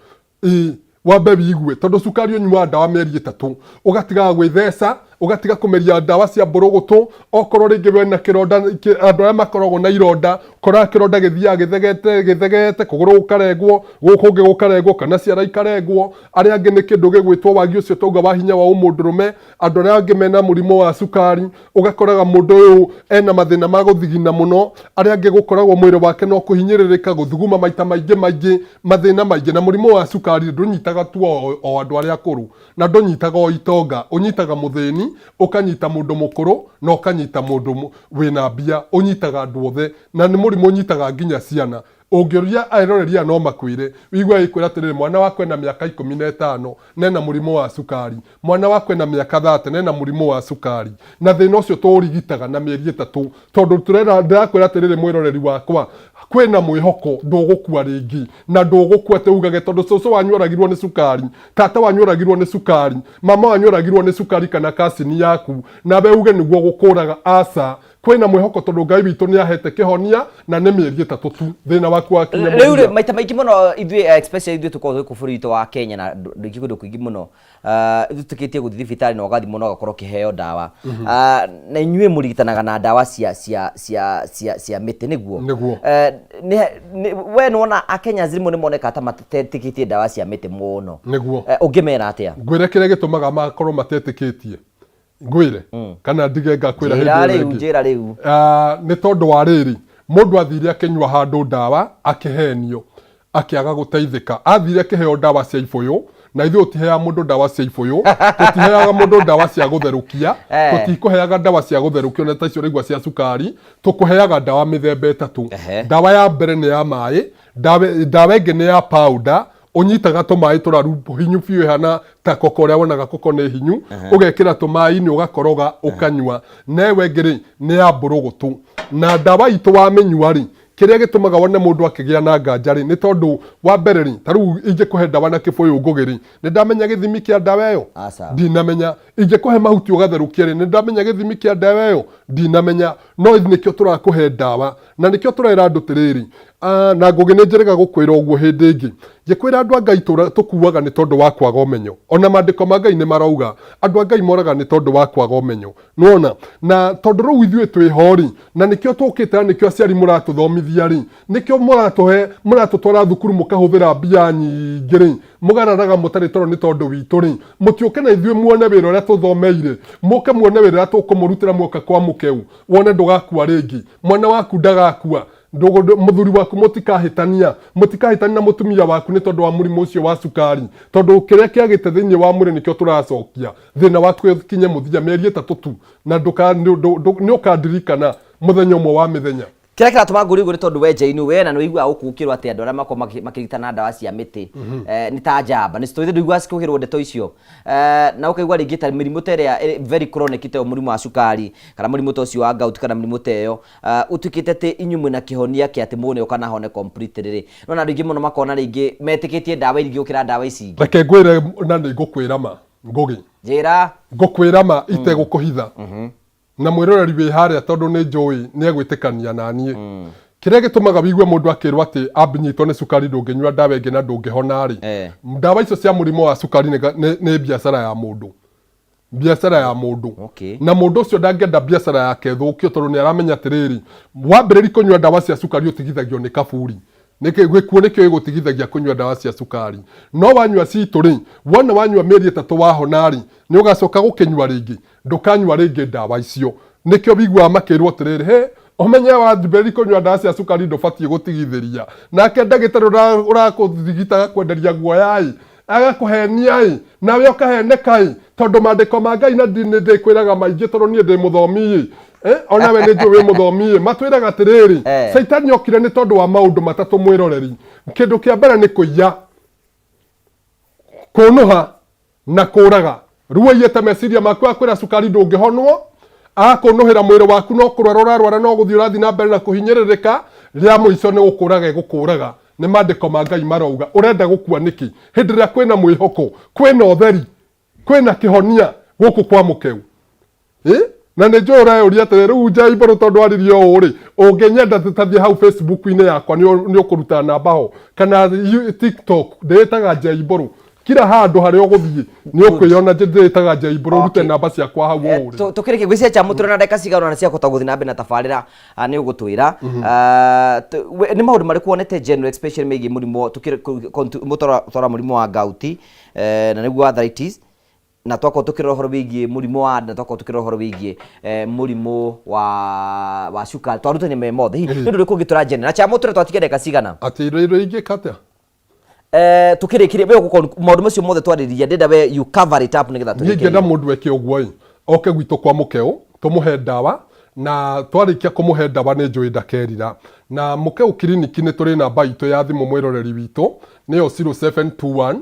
ĩĩ wambe wigue tondũ cukari ũnyuaga ndawa mĩeri ĩtatũ ũgatigaga gwĩtheca ũgatiga kũmeria ndawa cia mbũrũgũtũ okorwo rĩngĩ wena kĩronda andũ arĩa makoragwo na ironda koraga kĩronda gĩthiaga gĩthegete gĩthegete kũgũrũ gũkarengwo gũkũ kũngĩ gũkarengwo kana ciara ikarengwo arĩa angĩ nĩ kĩndũ gĩgwĩtwo wagi ũcio twauga wa hinya wa ũmũndũrũme Andũ arĩa angĩ mena mũrimũ wa cukari, ũgakoraga mũndũ ũyũ ena mathĩna ma gũthigina mũno, arĩa angĩ gũkoragwo mwĩrĩ wake no kũhinyĩrĩrĩka, gũthuguma maita maingĩ maingĩ, mathĩna maingĩ. Na mũrimũ wa cukari ndũnyitaga tu o andũ arĩa akũrũ, na ndũnyitaga o itonga, ũnyitaga mũthĩni, ũkanyita mũndũ mũkũrũ, na ũkanyita mũndũ wĩna mbia, ũnyitaga andũ othe. Na nĩ mũrimũ ũnyitaga nginya ciana. Ũngĩũria eroreri aya no makwĩre, ũigue agĩkwĩra atĩrĩrĩ, mwana wakwa ena mĩaka 15 na ena mũrimũ wa cukari, mwana wakwa ena mĩaka 30 na ena mũrimũ wa cukari. Na thĩna ũcio tũũrigitaga na mĩeri ĩtatũ tondũ tũrera, ndĩrakwĩra atĩrĩrĩ mwĩroreri wakwa, kwĩna mwĩhoko ndũgũkua rĩngĩ na ndũgũkua atĩ ugage tondũ cũcũ wanyu oragirwo nĩ cukari, tata wanyu oragirwo nĩ cukari, mama wanyu oragirwo nĩ cukari kana kacini yaku, nawe uge nĩguo gũkũraga, aca. Kwĩna mwĩhoko tondũ Ngai witũ nĩ ahete kĩhonia na nĩ mĩeri ĩtatũ tu thĩna waku wakinya Rĩu rĩ mũthia. maita maingĩ mũno ithuĩ especially ithuĩ tũkoragwo gũkũ bũrũri witũ wa Kenya na ndũ- kũndũ kũingĩ mũno ithuĩ tũkĩtie gũthiĩ thibitarĩ na ũgathimwo na ũgakorwo ũkĩheo ndawa. Na inyuĩ mũrigitanaga na ndawa cia cia cia cia cia mĩtĩ nĩguo? Nĩguo. We nĩwona Akenya rĩmwe nĩ monekaga ta matetĩkĩtie ndawa cia mĩtĩ mũno. Nĩguo. Ũngĩmera atĩa? Ngwĩre kĩrĩa gĩtũmaga makorwo matetĩkĩtie. Ngwĩre kana ndige ngakwĩra Njĩra hĩndĩ ĩyo rĩu, ĩngĩ? njĩra rĩu. Ah, nĩ tondũ wa rĩrĩ mũndũ athire akĩnyua handũ ndawa akĩhenio akĩaga gũteithĩka athire akĩheo ndawa cia ibũyũ na ithuĩ tũtiheaga mũndũ ndawa cia ibũyũ tũtiheaga mũndũ ndawa cia gũtherũkia tũtikũheaga ndawa cia gũtherũkia ona ta icio ũraigua cia cukari tũkũheaga ndawa mĩthemba ĩtatũ ndawa ya mbere nĩ ya maĩ ndawa ĩngĩ nĩ ya powder Ũnyitaga tũmaĩ tũraru hinyu biũ ĩhana ta koko ũrĩa wonaga koko nĩ hinyu, ũgekĩra tũmaĩ-inĩ ũgakoroga ũkanyua. Na ĩyo ĩngĩ rĩ, nĩ ya mbũrũgũtũ. Na ndawa itũ wamĩnyua rĩ, kĩrĩa gĩtũmaga wone mũndũ akĩgĩa na nganja rĩ, nĩ tondũ wa mbere rĩ, ta rĩu ingĩkũhe ndawa na kĩbũyũ Ngũgĩ rĩ, nĩ ndamenya gĩthimi kĩa ndawa ĩyo? Aca. Ndinamenya. Ingĩkũhe mahuti ũgatherũkia rĩ, nĩ ndamenya gĩthimi kĩa ndawa ĩyo? Ndinamenya. No nĩkĩo tũrakũhe ndawa. Na nĩkĩo tũrera andũ tĩrĩrĩ, ah, na Ngũgĩ nĩ njĩrĩga gũkwĩra ũguo hĩndĩ ĩngĩ. Ngĩkwĩra andũ a Ngai tũkuaga nĩ tondũ wa kwaga ũmenyo. Ona maandĩko ma Ngai nĩ marauga, andũ a Ngai moraga nĩ tondũ wa kwaga ũmenyo. Nĩwona? Na tondũ rĩu ithuĩ twĩ ho rĩ, na nĩkĩo tũkĩte na nĩkĩo aciari mũratũthomithia rĩ, nĩkĩo mũratũhe, mũratũtwara thukuru mũkahũthĩra mbia nyingĩ rĩ, mũgararaga mũtarĩ toro nĩ tondũ witũ rĩ, mũtiũke na ithuĩ muone wĩra ũrĩa tũthomeire, mũke muone wĩra ũrĩa tũkũmũrutĩra muoka kwa mũkeu, wone ndũgakua rĩngĩ, mwana waku ndagakua, mũthuri waku mũtikahĩtania, mũtikahĩtania na mũtumia waku nĩ tondũ wa mũrimũ ũcio wa cukari, tondũ kĩrĩa kĩagĩte thĩinĩ wa mwĩrĩ nĩkĩo tũracokia. Thĩna waku ũkinye mũthia mĩeri ĩtatũ tu, na nĩ ũkandirikana mũthenya ũmwe wa mĩthenya. Kĩrĩa kĩratũma ngũrie ũguo nĩ tondũ we Jane we na nĩ ũiguaga gũkũ atĩ andũ arĩa makoragwo makĩrigitana ndawa cia mĩtĩ nĩ ta njamba. Nĩ tũĩ ndũiguaga cikũgĩrwo ndeto icio. Na ũkaigua rĩngĩ ta mĩrimũ ta ĩrĩa ĩrĩ very chronic ta mũrimũ wa cukari kana mũrimũ ta ũcio wa gout kana mĩrimũ ta ĩyo, ũtuĩkĩte atĩ inyuĩ mwĩna kĩhonia kĩa atĩ mũndũ nĩoka na ahone completely rĩ. No na andũ aingĩ mũno makona rĩngĩ metĩkĩtie ndawa iria ingĩ gũkĩra ndawa ici ingĩ. Reke ngwĩre na nĩ ngũkwĩra ma, Ngũgĩ. Njĩra. Ngũkwĩra ma itegũkũhitha. Na mwĩroreri wĩ harĩa tondũ nĩ njũĩ nĩ egwĩtĩkania na niĩ. Kĩrĩa gĩtũmaga wĩigue mũndũ akĩrwo atĩ ambinyitwo nĩ cukari ndũngĩnyua ndawa ĩngĩ na ndũngĩhona rĩ, ndawa icio cia mũrimũ wa cukari nĩ biacara ya mũndũ. Biacara ya mũndũ. Na mũndũ ũcio ndangĩenda biacara yake ĩthũkio tondũ nĩ aramenya atĩrĩrĩ, wambĩrĩria kũnyua ndawa cia cukari ũtigithagio nĩ kaburi. Nĩkĩ gĩkuũ nĩkĩo gĩgũtigithagia kũnyua ndawa cia cukari. No wanyua citũ rĩ, wona wanyua mĩeri ĩtatũ wahona rĩ, nĩ ũgacoka gũkĩnyua rĩngĩ? Ndũkanyua rĩngĩ ndawa icio. Nĩkĩo wiguaga makĩrwo atĩrĩrĩ, hĩ, ũmenye wambĩrĩria kũnyua ndawa cia cukari ndũbatiĩ gũtigithĩria. Nake ndagĩtarĩ ũrakũrigita agakwenderia guoya ĩ, agakũhenia ĩ, nawe ũkaheneka ĩ, tondũ maandĩko ma Ngai na nĩ ndĩkwĩraga maingĩ tondũ niĩ ndĩ mũthomi ĩ, onawe nĩ njũĩ wĩ mũthomi ĩ, matwĩraga atĩrĩrĩ, Caitani okire nĩ tondũ wa maũndũ matatũ mwĩroreri. Kĩndũ kĩa mbere nĩ kũiya, kũnũha na kũraga. Rĩu aiyĩte meciria maku akwĩra cukari ndũngĩhonwo, agakũnũhĩra mwĩrĩ waku no kũrwara ũrarwara no gũthiĩ ũrathiĩ na mbere na kũhinyĩrĩrĩka, rĩa mũico nĩ gũkũraga ĩgũkũraga. Nĩ maandĩko ma Ngai marauga. Ũrenda gũkua nĩkĩ hĩndĩ ĩrĩa kwĩna mwĩhoko, kwĩna ũtheri, kwĩna kĩhonia gũkũ kwa mũkeu? Ĩ? Na nĩ njũĩ ũreyũria atĩrĩ, rĩu Njai Mbũrũ tondũ aririe ũũ rĩ, ũngĩnyenda ta thiĩ hau Facebook-inĩ yakwa nĩ ũkũruta namba ho, kana TikTok ndĩĩtaga Njai Mbũrũ. Kila handũ harĩa ũgũthiĩ nĩ ũkwĩyona ndĩĩtaga Njai Mbũrũ, ũrute namba ciakwa hau ũũ rĩ. Tũkĩrĩkia ngwĩciria cha mũtũrĩ na ndagĩka cigana ũna cia kũhota gũthiĩ na mbere na tabarĩra, nĩ ũgũtwĩra. Nĩ maũndũ marĩkũ wonete general especially megiĩ mũrimũ tũkĩtwara mũrimũ wa gout na nĩguo arthritis, na twakorwo tukirora ũhoro wĩgiĩ mũrimũ wa nda, twakorwo tukirora ũhoro wĩgiĩ mũrimũ wa cukari, twarutania me mothe. Hihi nĩ ũndũ ũrĩkũ ũngĩtwĩra Jane na chamũtũre twatigia ndagĩka cigana? Atĩ indo iria ingĩka atĩa? Tukĩrĩkĩria we ũgũkorwo maũndũ macio mothe twarĩrĩria, ndĩrenda we you cover it up nĩgetha Niĩ ingĩenda mũndũ eke ũguo ĩ, oke gwitũ kwa mũkeu tũmũhe ndawa, na twarĩkia kũmũhe ndawa nĩ njũĩ ndakerira. Na mũkeu kiriniki nĩ tũrĩ namba itũ ya thimũ mwĩroreri witũ nĩyo 0721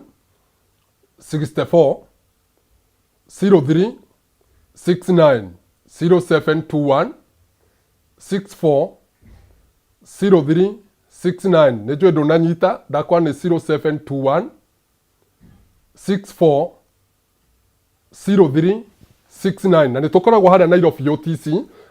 64 03 69 0721 64 03 69. Nĩ njũĩ ndũnanyita, ndakwa nĩ 0721 64 03 69. Na nĩ tũkoragwo harĩa Nairobi OTC,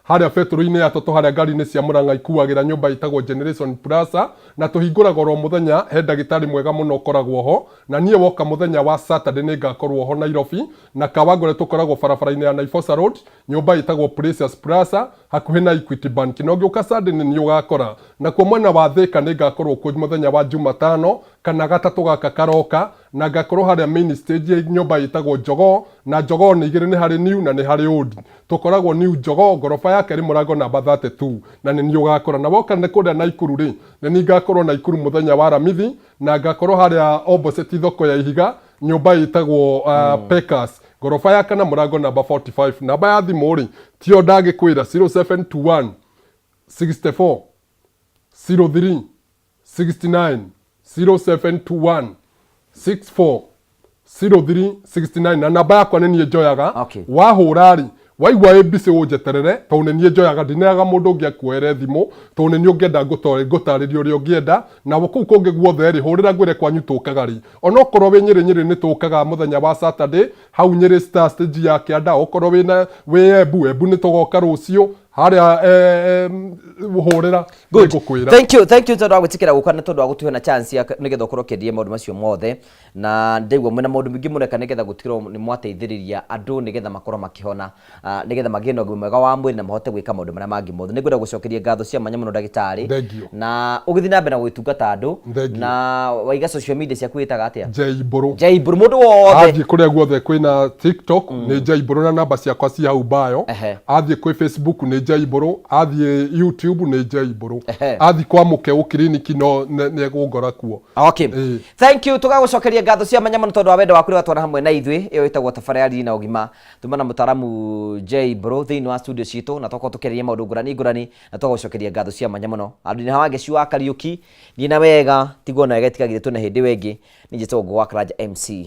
harĩa betũrũ-inĩ ya Toto, harĩa ngari-inĩ cia Murang'a ikuagĩra, nyũmba ĩtagwo Generation Plaza, na tũhingũraga oro mũthenya. He ndagĩtarĩ mwega mũno ũkoragwo ho, na niĩ woka mũthenya wa Saturday nĩ ngakorwo ho Nairobi. Na Kawangware tũkoragwo barabara-inĩ ya Naivasha Road, nyũmba ĩtagwo Precious Plaza, hakuhĩ na Equity Bank. Na ũngĩũka Sunday nĩ niĩ ũgakora. Nakuo mwena wa Thika nĩ ngakorwo kuo mũthenya wa Jumatano kana gatatũ gaka karoka, na ngakorwo harĩa main stage nyũmba ĩtagwo Jogoo, na Jogoo nĩ igĩrĩ, nĩ harĩ new na nĩ harĩ old. Tũkoragwo new Jogoo, ngoroba ya kerĩ mũrango namba 32, na nĩ niĩ ũgakora. Na woka nĩ kũrĩa Naikuru rĩ, nĩ niĩ ngakorwo Naikuru mũthenya wa Aramithi, na ngakorwo harĩa opposite thoko ya Ihiga, nyũmba ĩtagwo Pekas, ngoroba ya kana mũrango namba 45. Namba ya thimũ rĩ, tiyo ndangĩkwĩra, 0721 64 03 69 0721 64 03 69. Na namba yakwa nĩ niĩ njoyaga. Wahũra rĩ, waigua wĩ busy ũnjeterere, tondũ nĩ niĩ njoyaga, ndineaga mũndũ ũngĩ akuoere thimũ, tondũ nĩ niĩ ũngĩenda ngũtarĩrie ũrĩa ũngĩenda. Na kũu kũngĩ guothe rĩ, hũrĩra ngwĩre kwanyu tũkaga rĩ. Onokorwo wĩ Nyĩrĩ, Nyĩrĩ nĩ tũkaga mũthenya wa Saturday, hau Nyĩrĩ Star stage ya kĩanda. Okorwo wĩ Embu, Embu nĩ tũgoka rũciũ. Harĩa hũrĩra Good. nĩngũkwĩra. Thank you, thank you tondũ wa gwĩtĩkĩra gũka nĩ tondũ wa gũtũhe na chance ya nĩgetha ũkorwo ũkĩendia maũndũ macio mothe. Na ndaigua mwĩna maũndũ maingĩ mũreka nĩgetha gũtigĩrĩra nĩ mwateithĩrĩria andũ nĩgetha makorwo makĩhona, nĩgetha magĩe na ũgima mwega wa mwĩrĩ na mahote gwĩka maũndũ marĩa mangĩ mothe. Nĩngwenda gũcokeria ngatho cia mwanya mũno ndagĩtarĩ. Thengiũ. Na ũgĩthiĩ na mbere na gũgĩtungata andũ. Thengiũ. Na waiga social media ciaku wĩtaga atĩa? Jay Mbũrũ. Jay Mbũrũ mũndũ wothe. Athiĩ kũrĩa guothe kwĩna TikTok nĩ Jay Mbũrũ na namba ciakwa ci hau bio. Athiĩ kwĩ Facebook nĩ Jay Mbũrũ, athiĩ YouTube nĩ Jay Mbũrũ. Athiĩ kwa Mũkeũ kiriniki no nĩ egũngora kuo. Okay. Ĩĩ. Thank you tũgagũcokeria ngatho cia mwanya mũno tondũ wa wendo waku watwana hamwe na ithuĩ. Ĩyo ĩtagwo tabara ya riri na ũgima. Tuma na mũtaramu Jay Mbũrũ thĩinĩ wa studio citũ na twakorwo tũkĩarĩria maũndũ ngũrani ngũrani na twagũcokeria ngatho cia mwanya mũno. Andũ-inĩ hawa Ngeci wa Kariũki, niĩ na wega tigwo na wega tigagire twĩna hĩndĩ ĩyo ĩngĩ. Niĩ njĩtagwo Ngũgũ wa Karanja MC.